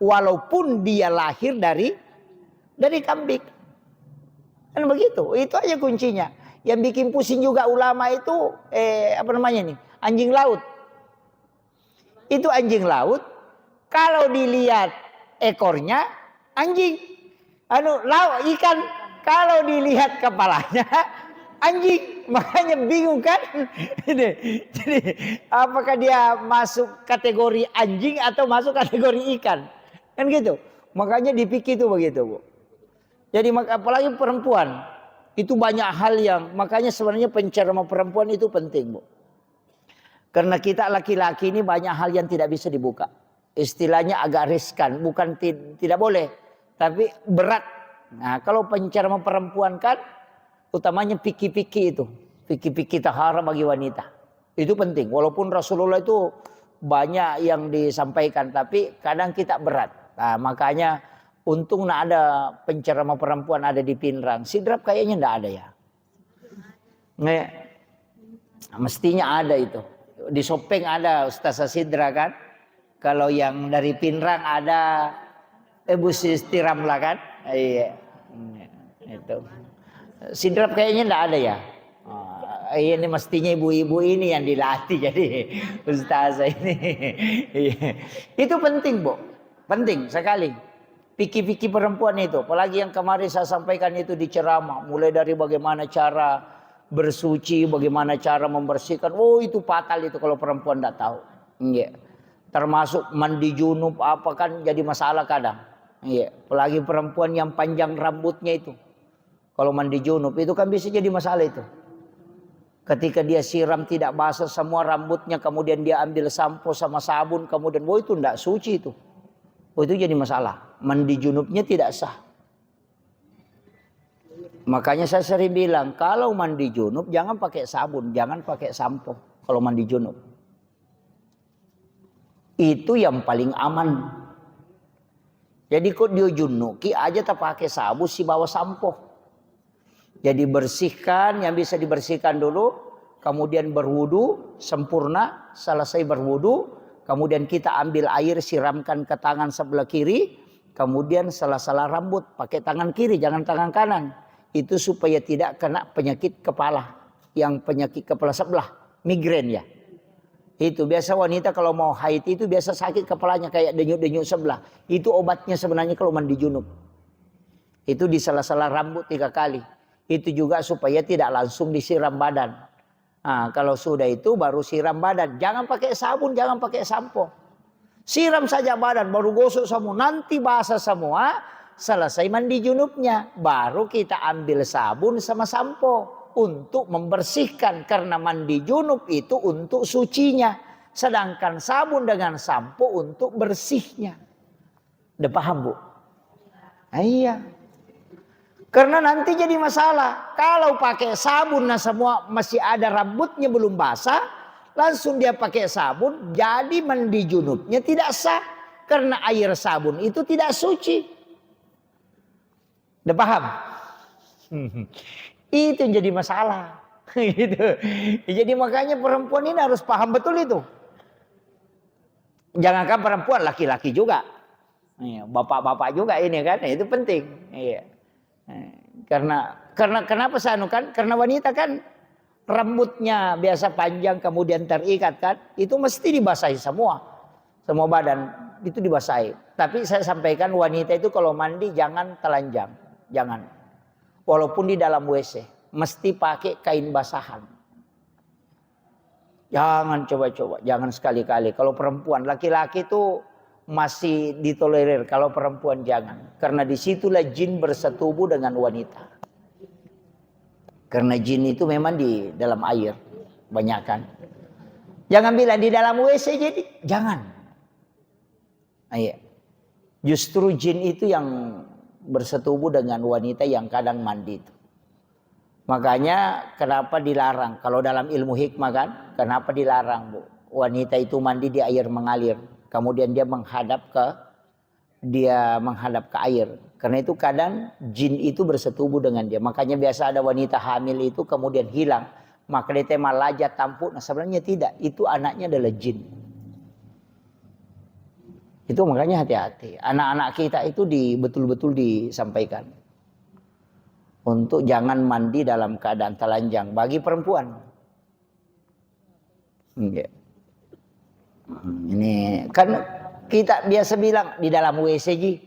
Walaupun dia lahir dari dari kambing. Kan begitu. Itu aja kuncinya. Yang bikin pusing juga ulama itu, eh, apa namanya nih? Anjing laut. Itu anjing laut, kalau dilihat ekornya, anjing. Anu, laut, ikan, kalau dilihat kepalanya, anjing. Makanya bingung kan? Ini. Jadi, apakah dia masuk kategori anjing atau masuk kategori ikan? Kan gitu. Makanya dipikir itu begitu, Bu. Jadi, mak- apalagi perempuan, itu banyak hal yang, makanya sebenarnya penceramah perempuan itu penting, Bu. Karena kita laki-laki ini banyak hal yang tidak bisa dibuka. istilahnya agak riskan, bukan ti-, tidak boleh, tapi berat. Nah, kalau penceramah perempuan kan utamanya fikih-fikih itu, fikih-fikih tahara bagi wanita. Itu penting. Walaupun Rasulullah itu banyak yang disampaikan, tapi kadang kita berat. Nah, makanya untung nak ada penceramah perempuan ada di Pinrang. Sidrap kayaknya ndak ada ya. Nge-, mestinya ada itu. Di Sopeng ada Ustazah Sidra kan. Kalau yang dari Pinrang ada Ibu Sisti Ramla kan. Iya. Itu. Sidrap kayaknya ndak ada ya. Ah, iya, ini mestinya ibu-ibu ini yang dilatih jadi ustazah ini. Iya. Itu penting, Bu. Penting sekali. Fikih-fikih perempuan itu, apalagi yang kemarin saya sampaikan itu di ceramah, mulai dari bagaimana cara bersuci, bagaimana cara membersihkan. Oh, itu fatal itu kalau perempuan ndak tahu. Iya. Termasuk mandi junub apa kan jadi masalah kadang. Iya, apalagi perempuan yang panjang rambutnya itu. Kalau mandi junub itu kan bisa jadi masalah itu. Ketika dia siram tidak basah semua rambutnya, kemudian dia ambil sampo sama sabun, kemudian, wah, itu ndak suci itu. Oh, itu jadi masalah. Mandi junubnya tidak sah. Makanya saya sering bilang, kalau mandi junub jangan pakai sabun, jangan pakai sampo kalau mandi junub. Itu yang paling aman. Jadi ko dio junnuki aja tapake sabun sibawa sampo. Jadi bersihkan yang bisa dibersihkan dulu, kemudian berwudu sempurna, selesai berwudu, kemudian kita ambil air siramkan ke tangan sebelah kiri, kemudian sela-sela rambut pakai tangan kiri, jangan tangan kanan. Itu supaya tidak kena penyakit kepala, yang penyakit kepala sebelah, migrain ya. Itu biasa wanita kalau mau haid itu biasa sakit kepalanya kayak denyut-denyut sebelah. Itu obatnya sebenarnya kalau mandi junub. Itu di sela-sela rambut tiga kali. Itu juga supaya tidak langsung disiram badan. Nah, kalau sudah itu baru siram badan. Jangan pakai sabun, jangan pakai sampo. Siram saja badan, baru gosok semua. Nanti basah semua, selesai mandi junubnya. Baru kita ambil sabun sama sampo untuk membersihkan. Karena mandi junub itu untuk sucinya. Sedangkan sabun dengan sampo untuk bersihnya. Udah paham, Bu? Ah, iya. Karena nanti jadi masalah. Kalau pakai sabun, nah, semua masih ada rambutnya belum basah, langsung dia pakai sabun, jadi mandi junubnya tidak sah. Karena air sabun itu tidak suci. Udah paham? Itu yang jadi masalah. Gitu. Jadi makanya perempuan ini harus paham betul itu. Jangankan perempuan, laki-laki juga. Iya, bapak-bapak juga ini kan, itu penting. Iya. Eh, karena, karena kenapa saya anu kan? Karena wanita kan rambutnya biasa panjang kemudian terikat kan, itu mesti dibasahi semua. Semua badan itu dibasahi. Tapi saya sampaikan wanita itu kalau mandi jangan telanjang. Jangan. Walaupun di dalam W C, mesti pakai kain basahan. Jangan coba-coba, jangan sekali-kali. Kalau perempuan, laki-laki itu masih ditolerir, kalau perempuan jangan. Karena disitulah jin bersetubuh dengan wanita. Karena jin itu memang di dalam air, banyakan. Jangan bilang di dalam W C jadi, jangan. Iya. Justru jin itu yang bersetubuh dengan wanita yang kadang mandi itu. Makanya kenapa dilarang? Kalau dalam ilmu hikmah kan, kenapa dilarang, Bu? Wanita itu mandi di air mengalir. Kemudian dia menghadap ke, dia menghadap ke air. Karena itu kadang jin itu bersetubuh dengan dia. Makanya biasa ada wanita hamil itu kemudian hilang. Maka dia malaja tampu'na. Sebenarnya tidak. Itu anaknya adalah jin. Itu makanya hati-hati. Anak-anak kita itu di, betul-betul disampaikan. Untuk jangan mandi dalam keadaan telanjang bagi perempuan. Iya. Hmm, ini kan kita biasa bilang di dalam W C ji.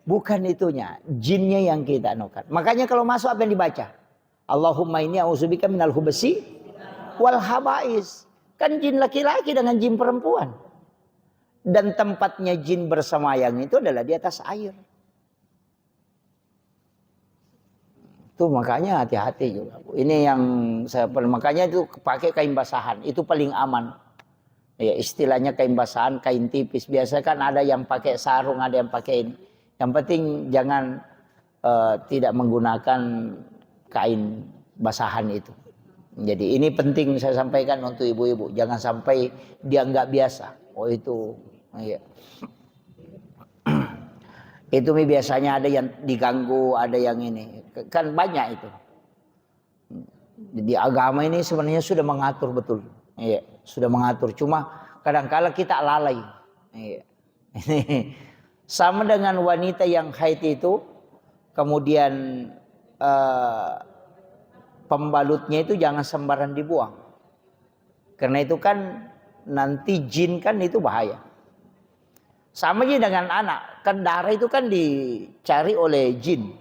Bukan itunya, jinnya yang kita anukan. Makanya kalau masuk apa yang dibaca? Allahumma inni a'udzubika minal hubsi wal habais. Kan jin laki-laki dengan jin perempuan. Dan tempatnya jin bersemayam itu adalah di atas air. Tuh makanya hati-hati juga, Bu. Ini yang saya per-, makanya itu pakai kain basahan, itu paling aman. Ya, istilahnya kain basahan, kain tipis. Biasa kan ada yang pakai sarung, ada yang pakai ini. Yang penting jangan, eh, tidak menggunakan kain basahan itu. Jadi ini penting saya sampaikan untuk ibu-ibu, jangan sampai dianggap biasa. Oh, itu, iya. Itu mi biasanya ada yang diganggu, ada yang ini. Kan banyak itu. Jadi agama ini sebenarnya sudah mengatur betul. Iya, sudah mengatur. Cuma kadangkala kita lalai. Iya. Sama dengan wanita yang haid itu, kemudian, eh, pembalutnya itu jangan sembarang dibuang. Karena itu kan nanti jin kan itu bahaya. Sama aja dengan anak, kan darah itu kan dicari oleh jin.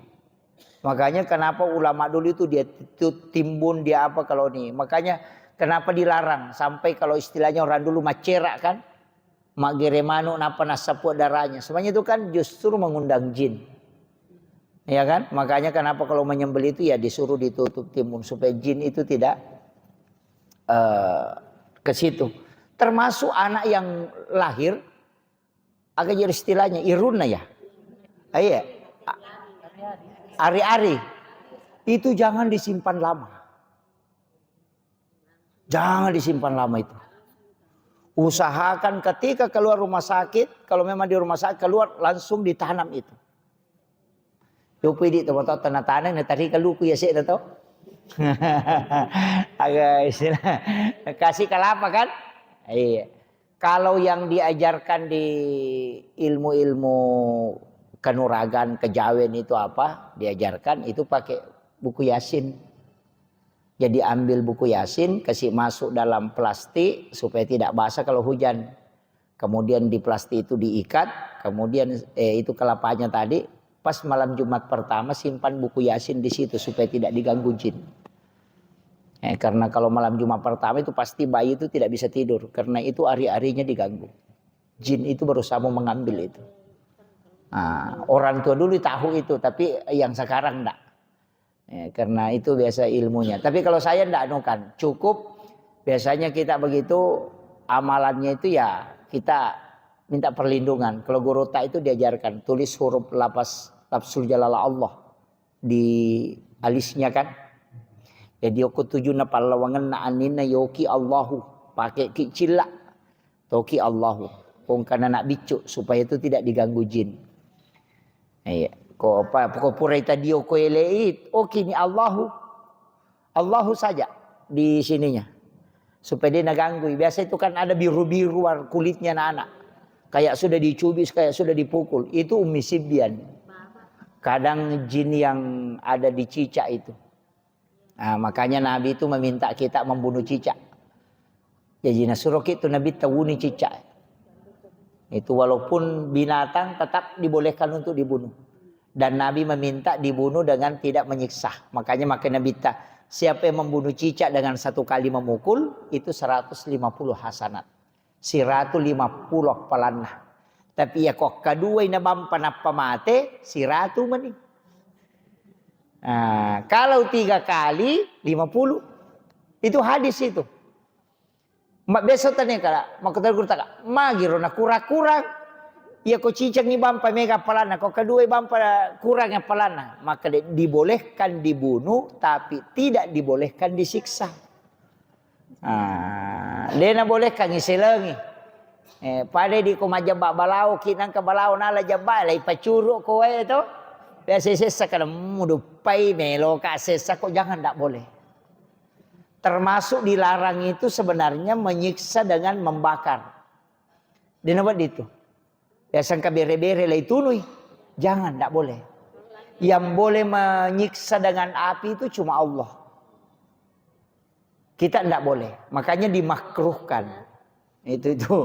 Makanya kenapa ulama dulu itu dia tu-, timbun, dia apa kalau nih. Makanya kenapa dilarang sampai kalau istilahnya orang dulu macerak kan, maggere manuk napa nassapu darahnya. Sebenarnya itu kan justru mengundang jin. Ya kan? Makanya kenapa kalau menyembelih itu ya disuruh ditutup timun supaya jin itu tidak, eh, ke situ. Termasuk anak yang lahir, aga jadi istilahnya, irunna ya. Ah, iya. A-, ari-ari. Itu jangan disimpan lama. Jangan disimpan lama itu. Usahakan ketika keluar rumah sakit, kalau memang di rumah sakit keluar, langsung ditanam itu. Yopi di tempat tanah-tanah, na tari kaluku ya sih, to. Agak istilah, kasih kelapa kan? Iya. Kalau yang diajarkan di ilmu-ilmu kanuragan, kejawen itu apa? Diajarkan itu pakai buku Yasin. Jadi ambil buku Yasin, kasih masuk dalam plastik supaya tidak basah kalau hujan. Kemudian di plastik itu diikat, kemudian, eh, itu kelapanya tadi, pas malam Jumat pertama simpan buku Yasin di situ supaya tidak diganggu jin. Eh, karena kalau malam Jumat pertama itu pasti bayi itu tidak bisa tidur, karena itu ari-arinya diganggu. Jin itu berusaha mau mengambil itu. Nah, orang tua dulu tahu itu, tapi yang sekarang enggak. Ya, karena itu biasa ilmunya. Tapi kalau saya ndak anukan, cukup biasanya kita begitu, amalannya itu ya kita minta perlindungan. Kalau gurutta itu diajarkan tulis huruf lafaz lafzul jalalah Allah di alisnya kan. Jadi okko tujunna pallawangenna aninna yoki Allahu, pakai ki cilla. Toki Allahu. Kongkana nak biccu supaya itu tidak diganggu jin. Iya. Ko apa, ko purai tadio ko elei, oki ni Allahu. Allahu saja di sininya. Supaya dia naganggu. Biasa itu kan ada biru-biru war-, kulitnya anak-anak. Kayak sudah dicubis, kayak sudah dipukul. Itu Ummi Sibyan. Kadang jin yang ada di cicak itu. Nah, makanya Nabi itu meminta kita membunuh cicak. Jadi nasuroki itu Nabi tawuni cicak. Itu walaupun binatang tetap dibolehkan untuk dibunuh. Dan Nabi meminta dibunuh dengan tidak menyiksa. Makanya maka Nabi ta, siapa yang membunuh cicak dengan satu kali memukul, itu seratus lima puluh hasanat. Siratu lima puluh palanna. Tapi ya ko kaduai nabampa nappa mate, siratu meni. Nah, kalau tiga kali, lima puluh. Itu hadis itu. Mak beso tanya kala, mak kota guru taka, magiro na kurang-kurang. Iya ko cicangi bampa mega palanna, ko kaduai bampa kurang ya palanna. Maka de-, dibolehkan dibunuh, tapi tidak dibolehkan disiksa. Ah, de nabolekkangngi selengi. Eh, pada di ko majjabba balao ki nangka balao nala jabba, lai pacuru ko wae to. Biasa sessa kada muduppai melo ka sessa ko, jangan, ndak boleh. Termasuk dilarang itu sebenarnya menyiksa dengan membakar. De nawedding itu. Ya, sangka bere-bere lai tunui. Jangan, ndak boleh. Yang boleh menyiksa dengan api itu cuma Allah. Kita ndak boleh. Makanya dimakruhkan. Itu, itu,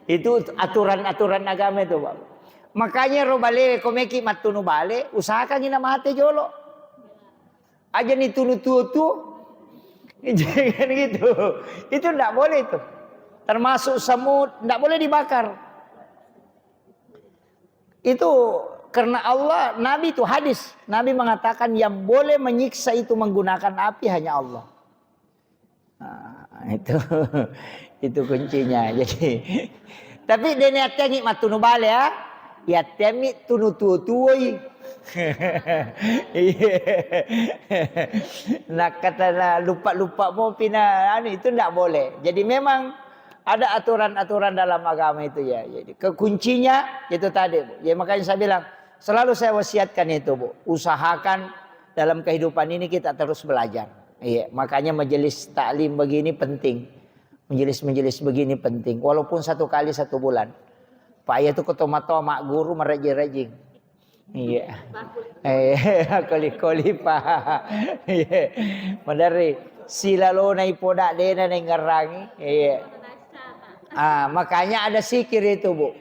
itu aturan-aturan agama itu, Pak. Makanya ro balewe ko meki mattunu bale, usahakan ina mate jolo. Aja ni tunu tuo-tuo. Jangan gitu. Itu ndak boleh itu. Termasuk semut, ndak boleh dibakar. Itu karena Allah, Nabi itu hadis, Nabi mengatakan yang boleh menyiksa itu menggunakan api hanya Allah. Nah, Itu, itu kuncinya. Jadi, tapi dene attengi mattunu bale, ya. Ya, attengi tunu tuo-tuoi. Iya. Nah, kata na lupa-lupa mau pina, anu, itu ndak boleh. Jadi memang ada aturan-aturan dalam agama itu, ya. Jadi kekuncinya itu tadi, Bu. Ya, makanya saya bilang, selalu saya wasiatkan itu, Bu. Usahakan dalam kehidupan ini kita terus belajar. Iya, makanya majelis taklim begini penting. Majelis-majelis begini penting. Walaupun satu kali satu bulan. Pak, iya tu ketomatoa mak guru merajing-rajing. Iya. Eh, koli-koli, Pak. Iya. Madari silalona ipoda dena nengerangi. Iya. Ah, makanya ada sikir itu, Bu.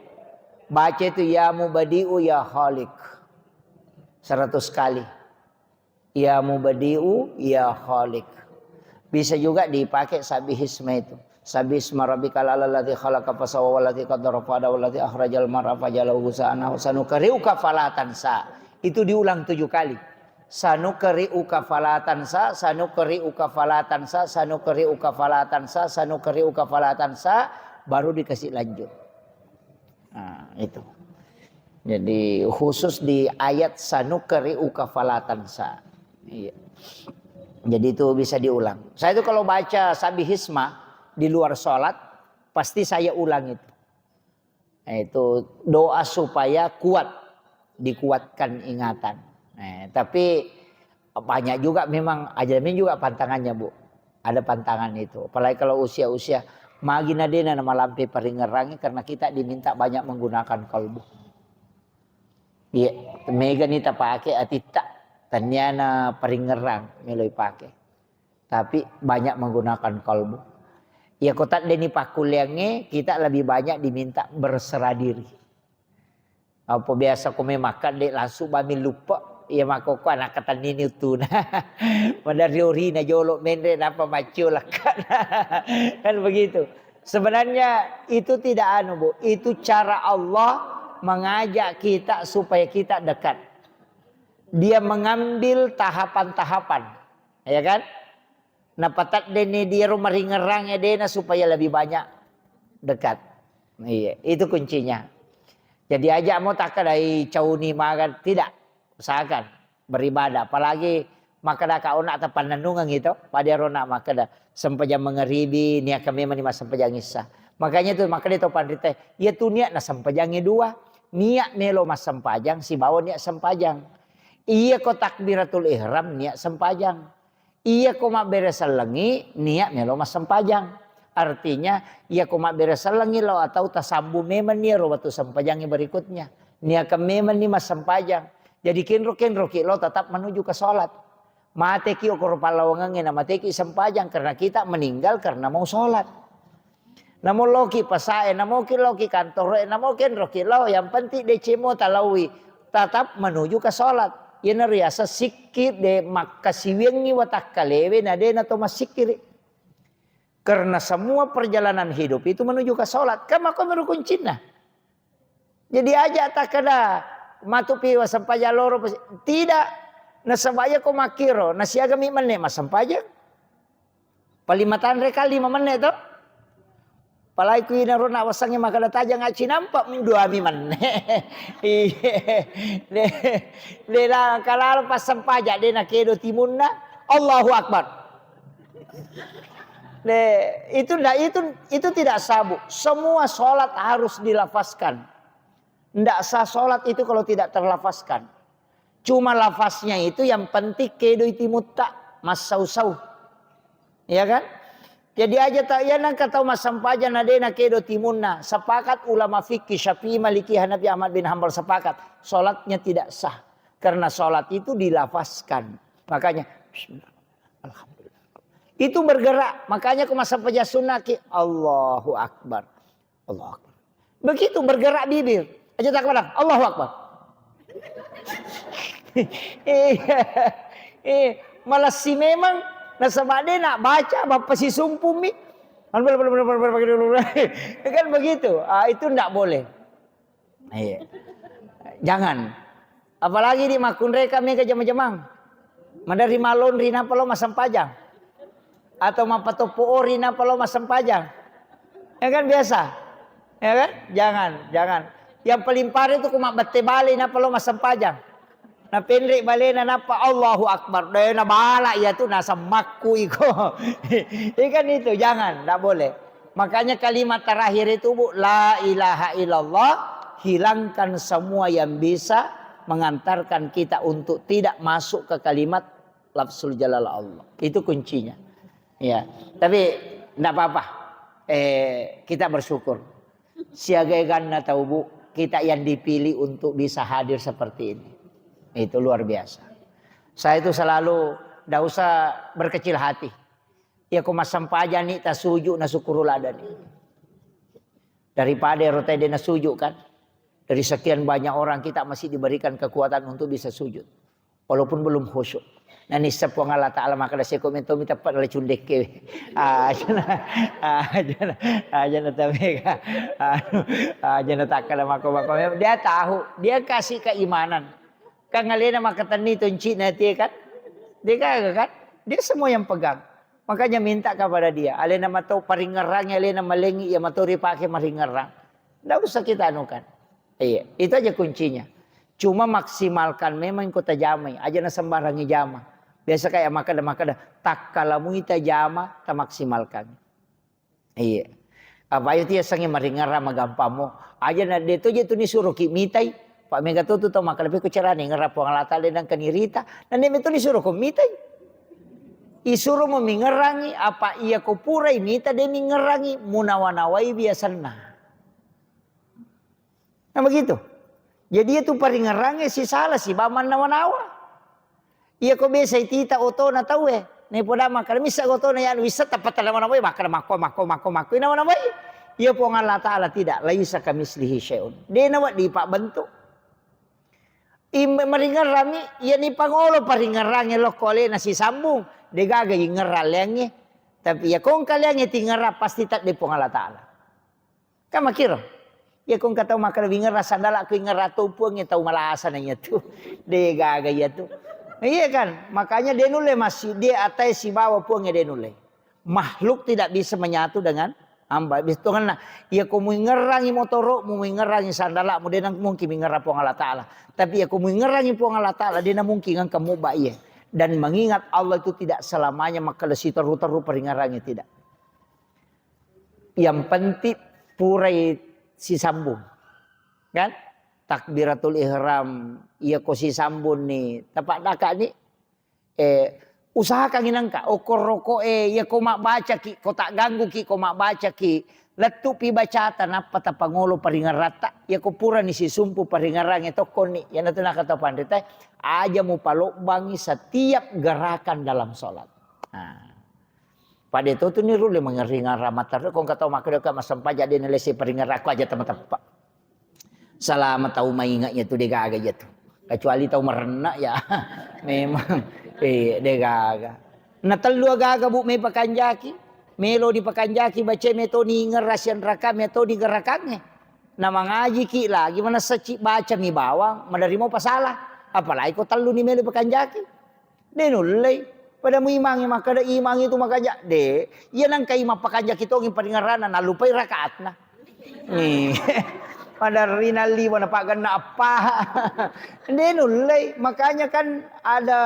Baca itu, "Ya Mubadi'u, ya Khaliq." Seratus kali. "Ya Mubadi'u, ya Khaliq." Bisa juga dipakai sabbihisma itu. "Sabbihisma rabbikal a'la alladzi khalaqa fasawwa walladzi qaddara fahada walladzi akhrajal mar'a faja'alahu ghusa'an ahwa sanuqri'uka fala tansa." Itu diulang tujuh kali. "Sanuqri'uka fala tansa, sanuqri'uka fala tansa, sanuqri'uka fala tansa, sanuqri'uka fala tansa," baru dikasih lanjut. Nah, itu. Jadi khusus di ayat "Sanuqri'uka fala tansa." Iya. Jadi itu bisa diulang. Saya itu kalau baca sabbihisma di luar sholat, pasti saya ulang itu. Nah, itu doa supaya kuat, dikuatkan ingatan. Nah, tapi banyak juga memang, aja memang juga pantangannya, Bu. Ada pantangan itu. Apalagi kalau usia-usia, magi nadena namalampe paringerangi karena kita diminta banyak menggunakan kalbu. Iya, mega ni tapake atitta, tanniana paringerang meloi pake. Tapi banyak menggunakan kalbu. Iya, ko taddeni pakkulleangnge, kita lebih banyak diminta berserah diri. Apa biasa ko mai makkadde langsung bami luppe, iya makkokko anakka tennini uttuna. Maderri orina jolo menre nappa maccio lekkana. Kan begitu. Sebenarnya itu tidak anu, Bu. Itu cara Allah mengajak kita supaya kita dekat. Dia mengambil tahapan-tahapan. Ya kan? Napataddeni diaro maringerang edena supaya lebih banyak dekat. Iya, itu kuncinya. Jadi aja mau takkedai cauni maga, tidak. Usahakan beribadah. Apalagi makkeda ka ona tapannennungeng itu, pada rona makkeda sempajang mengeribi, niaka memang ni massempajang issa. Makanya itu makkeda to panrita, iya tu niat na sempajangnge dua. Niat melo massempajang sibawa niat sempajang. Iya ko takbiratul ihram niat sempajang. Iya ko mabbere sellengi niat melo massempajang. Artinya, iya ko mabbere sellengi lao atau tasambung memang ni ro wettu sempajangnge berikutnya. Niakan memang ni massempajang. Jadi kenro-kenroki lao tetap menuju ke sholat. Mateki okoro pallawangengnge na mateki sempajang karena kita meninggal karena mau sholat. Namo loki pasae, namoki loki kantoroe, namo kenroki lao, yang penting decemo talaui, tetap menuju ke sholat. Iyana riaseng sikkir, de makkasiwiangngi watakkalewe na de nato massikkiri. Karena semua perjalanan hidup itu menuju ke sholat. Kan makko meru kuncinna. Jadi aja takkeda matupi wasempajang loro pasi-, tidak. Nasaba iya ko makkiro, nasiagami menne massempajang. Paling matanre kali lima menne to. Palai ku inaro na wasangnge makkeda tajang aci nampa mduami menne. Iye. De, de la kalalo passempajang de nakedo timunna. Allahu Akbar. De, itu ndak, itu, itu tidak sah, Bu. Semua sholat harus dilafazkan. Ndak sah sholat itu kalau tidak terlafazkan. Cuma lafaznya itu yang penting kedo itimutta, massau-sau. Ya kan? Jadi aja tak iya nangka tau massempajang na de nakedo timunna. Sepakat ulama fikih Syafi'i, Maliki, Hanafi, Ahmad bin Hambal sepakat. Sholatnya tidak sah. Karena sholat itu dilafazkan. Makanya, bismillah. Alhamdulillah. Itu bergerak. Makanya aku masa pejah sunnah ki, Allahu Akbar. Allahu Akbar. Begitu bergerak bibir. Aja tak kepada, Allahu Akbar. Iya. Eh, malah si memang nasaba de nak baca bapak si sumpumi. Kan begitu. Ah, itu ndak boleh. Iya. Jangan. Apalagi di makkunrai kami ke jama-jamang. Madari malonri napa lo massempajang. Atau mappatoppo ori nappa lo massempajang? Ya kan, biasa. Ya kan? Jangan, jangan. Yang paling parah itu ku mabbette bale nappa lo massempajang. Napenre balena nappa Allahu Akbar. Deh, nabala iya tu, nasemmakku iko. Ikan itu, jangan, ndak boleh. Makanya kalimat terakhir itu, Bu, la ilaha illallah, hilangkan semua yang bisa mengantarkan kita untuk tidak masuk ke kalimat lafzul jalal Allah. Itu kuncinya. Ya, tapi ndak apa-apa. Eh, kita bersyukur. Siaga eganna tau, Bu, kita yang dipilih untuk bisa hadir seperti ini. Itu luar biasa. Saya itu selalu ndak usah berkecil hati. Ya, ko massempajang ni tasuju na syukuru ladani. Daripada ero tede na sujud kan. Dari sekian banyak orang kita masih diberikan kekuatan untuk bisa sujud. Walaupun belum khusyuk. Nah, nisseng Puang Allah Ta'ala makkeda seko mento mi teppek dalam cundekke. Ah, ajana, ah, ajana, ajana tamega. Anu, ajana takkeda mako-mako. Dia tahu, dia kasih keimanan. Kan alena makkatenni toncina tie kan? Dia gaga kan? Dia semua yang pegang. Makanya minta kepada dia. Alena matau paringerrangi, alena malengi, iya matau ripake maringerrang. Ndak usah kita anukan. Iya, itu aja kuncinya. Cuma maksimalkan memang ko tajamai, aja na sembarangi jama. Biasa kayak makkeda-makkeda, takkalamui tajama, tamaksimalkan. Iya. Apa ayo tiasangi maringerrang magampammo. Aja na de to je tu ni suruh ki mitai. Pak mega to tu tau makkeda pe ku carane ngerra Puang Allah Ta'ala dan kenirita. Na de me to ni suruh ko mitai. Isuro mo mingerrangi, apa iya ko purai mita de mingerrangi, munawa-nawai biasanna. Nah, begitu. Jadi, itu paringerrangnge sisala siba mannawa-nawa. Iya ko biasa itita otona tauwe. Naipoda makkeda missa otona ya wissa tappa tala manawai makkeda makko, makko, makko, makko. Inawa-nawai. Iya Puang Allah Ta'ala tidak. Laisa kamislihi syai'un. De nawedding pabbentuk. Im-, maringerrami, iya ni pangolo paringerrangnge lokko alena sisambung. De gaga ingerrang leangnge. Tapi iya kongka leangnge tingerrang pasti tadde Puang Allah Ta'ala. Kan makkiro. Iya ko engka tau makkeda, "Wingerra sandala ku ingerra to Puangnge," tau malasa na iya tu. De gaga iya tu. Iya kan? Makanya de nulle massiddi atae sibawa Puangnge de nulle. Makhluk tidak bisa menyatu dengan hamba. Bitongenna, iya ko muingerrangi motoro'mu, muingerrangi sandala'mu, de nang mungkin mingerra Puang Allah Ta'ala. Tapi iya ko muingerrangi Puang Allah Ta'ala, de na mungkin engka mubba iya. Dan mengingat Allah itu tidak selamanya makkeda siteru-teru paringerrangi, tidak. Yang penting purai sisambung. Kan? Takbiratul ihram, iya ko sisambung ni, tapaddaka ni, eh, usahakan inangka, okor rokok e, iya ko mabbacaki, ko taggangguki, ko mabbacaki, lettupi bacata, nappa tapangolo paringerratta, iya ko purani sisumpu paringerrange tokkonni, iyanatu nakata panrita, aja mupalobbangi setiap gerakan dalam sholat. Nah. Pada itu tu niru le mengeringan rahmat terus. Kong kata makkeda ka massempajang de nalese paringerrakku aja temateppa. Selama tau maingatnya tu de gaga iya tu. Kecuali tau merenna ya. Memang. Eh, de gaga. Na tellu gaga bu me pakanjaki. Melo di pakanjaki baca me to ni ngerasian raka me to di gerakange. Na mangajiki lagi manessa ci baca mi bawang. Madarimo pasala. Apalagi ko tellu ni melo pakanjaki. De nullei. Pada muimangi makkeda imangi tu makanja. De, iya nangka imang pakanjaki tongi paringerrana nallupai rakaatna. Nih. Pada rinalliwa na paganna appa. De nullei. Makanya kan ada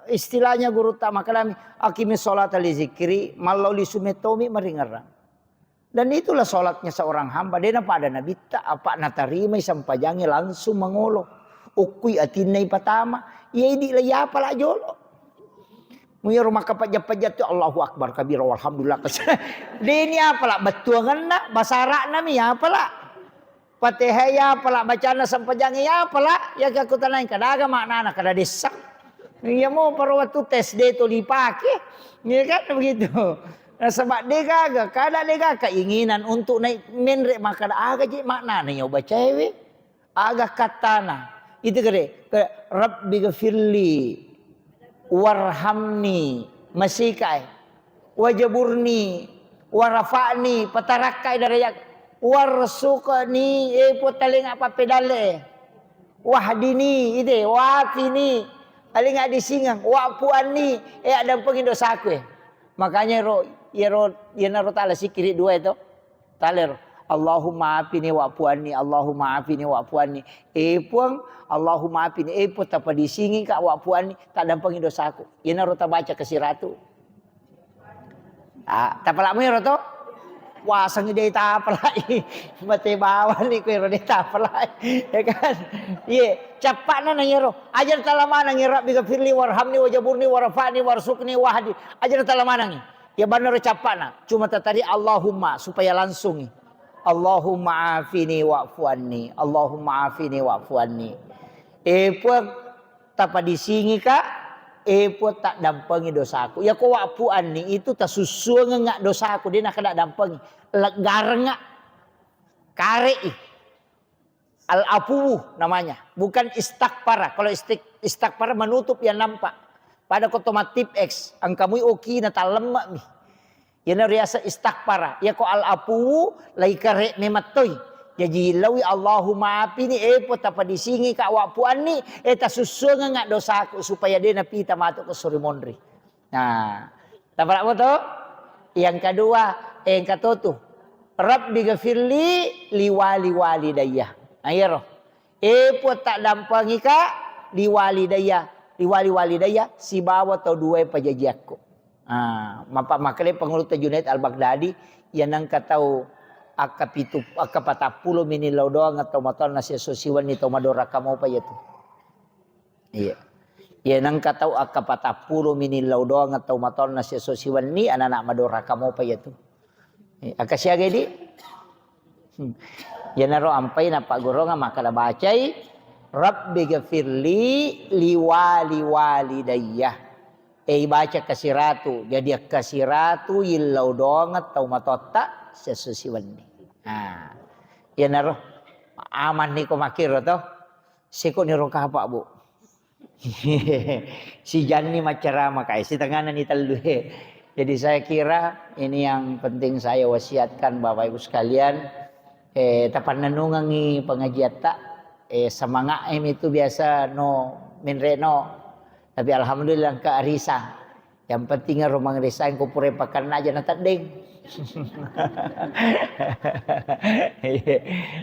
istilahnya guru tak makkeda mi, "Aqimi sholata li zikri," mallau li sumetomi maringerrang. Dan itulah sholatnya seorang hamba. Dena pada nabitta, apa natarimai sempajangi langsung mangolo. Ukkui atinna ipatama. Iya idi la iyapala jolo. Muyaro makkapajja-pajja tu Allahu Akbar kabira walhamdulillah. Deni apala bettuangenna, basara'na mi apala. Fatihah ya apala, bacana sempajangi ya apala, ya kakutanai kadaga maknana kada dessa. Iya mo paro wettu tes de to dipake. Iya kan begitu. Nasaba de gaga, kada de gaga keinginan untuk naik menre makkada aga je maknana ya ubacaewe. Aga kattana. Itu kere, ke, "Rabbi gfirli warhamni," masikai. "Wajaburni warafa'ni," patarakkai darajat. "Warsuqni," e potalenga pappedalle. "Wahdini," ide, "Wafini," alinga disingeng, "Wa'fu anni," e addampengi dosaku e. Makanya ro, iyaro, iyanaro tala sikiri dua itu. Talero. Allahumma afini wa'fu anni, Allahumma afini wa'fu anni. Eh Puang, Allahumma afini, eh Puang, tapadisingi ka wa'fu anni, taddampengi dosaku. Iyanaro tabaca ke siratu. Ah, tapalak mero to? Wasengi de' tapalai. Mate bawani ko ero de' tapalai. Ya kan? Iye, cappa'na nang ero. Aja tala maneng, ya Rabbi ghafirli warhamni wajaburni warfa'ni warzuqni wahdi. Aja tala maneng. Ya bener cappa'na. Cuma tatari Allahumma supaya langsungi. Allahumma afini wa'fu anni. Allahumma afini wa'fu anni. Eh Puang, tapadisingika, eh Puang, taddampengi dosaku. Yako wa'fu anni itu tasussuangengnga dosaku, de' nakkeda dampengi. Leggarengnga, kare'i. Al-afuwu namanya, bukan istakfara. Kalau istik-, istakfara menutup yang nampak. Pada ko to mattip X, engkamui oki na tallemme'mi. Iyana riaseng istakfara. Iyako al-afuwu, lai kare memettoi. Jaji lawi Allahumma afini, eh Puang, tapadisingika wa'fu anni, eh tasussuangengnga dosaku supaya de' napita matu ko suri monri. Nah, tapalak mo to? Yang kedua, eh, engka to tu. Rabbi ghafirli liwali walidayya. Nah, iyaro. Eh, Puang, taddampengika liwalidayya, liwali walidayya sibawa tau duae pajajiakku. Ah, mapa-, makale Pangulutta Junaid Al-Baghdadi, iya nengka tau akka pitu, akka patappulo minillau doang tau matoanna siesso siwenni tau madoraka mopa iyatu. Iya. Iya, nengka tau akka patappulo minillau doang tau matoanna siesso siwenni, anak-anak madoraka mopa iyatu. Iya, akka siaga di? Hmm. Iyanaro ampai napaggurungang makkeda bacai, "Rabbi ghafirli liwali walidayya." Eh, ibaca kasiratu, jadi akkasiratu illau doang tau matotta siesso siwenni. Nah, iyanaro amanni ko makkiro to. Seko niro kapa, Bu. Sijanni maccarama kae, sitengana ni tellu e. Jadi saya kira ini yang penting saya wasiatkan Bapak Ibu sekalian, eh, tapannennungengi pengajiatta, eh, semangat em itu biasa no menre no. Tapi alhamdulillah engka arisan. Yang penting ero mangrisaeng ko pura pakenna aja na teddeng.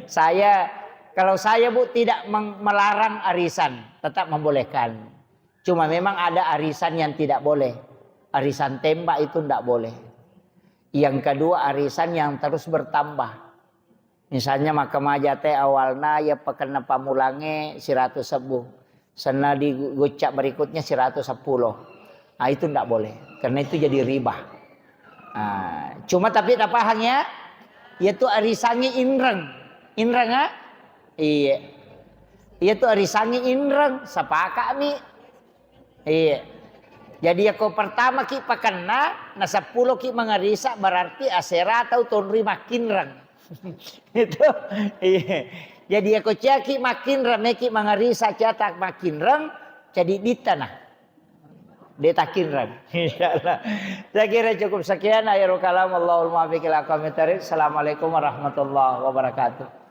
Saya, kalau saya, Bu, tidak meng-, melarang arisan, tetap membolehkan. Cuma memang ada arisan yang tidak boleh. Arisan tembak itu ndak boleh. Yang kedua, arisan yang terus bertambah. Misalnya makkamaja te awalna, ya pakenna pammulangnge siratu sebbu. Senna di gu-, gucak berikutnya siratu seppulo. Ah, itu ndak boleh. Karena itu jadi riba. Ah, cuma tapi tapahang ya, iyatu arisangnge inreng. Inreng, ah? Iya. Iyatu arisangnge inreng, sepakami. Iya. Jadi, yako pertama ki pakenna, na seppulo ki mangarisa, berarti asera tau tonri makkinreng. Itu. Iya. Jadi, yako ciaki makkinreng, meki mangarisa ciata makkinreng, jadi ditana. De takkinreng. Insyaallah. Saya kira cukup sekian. Akhirul kalam. Allahul muwaffiq ila aqwamit thariq. Assalamualaikum warahmatullahi wabarakatuh.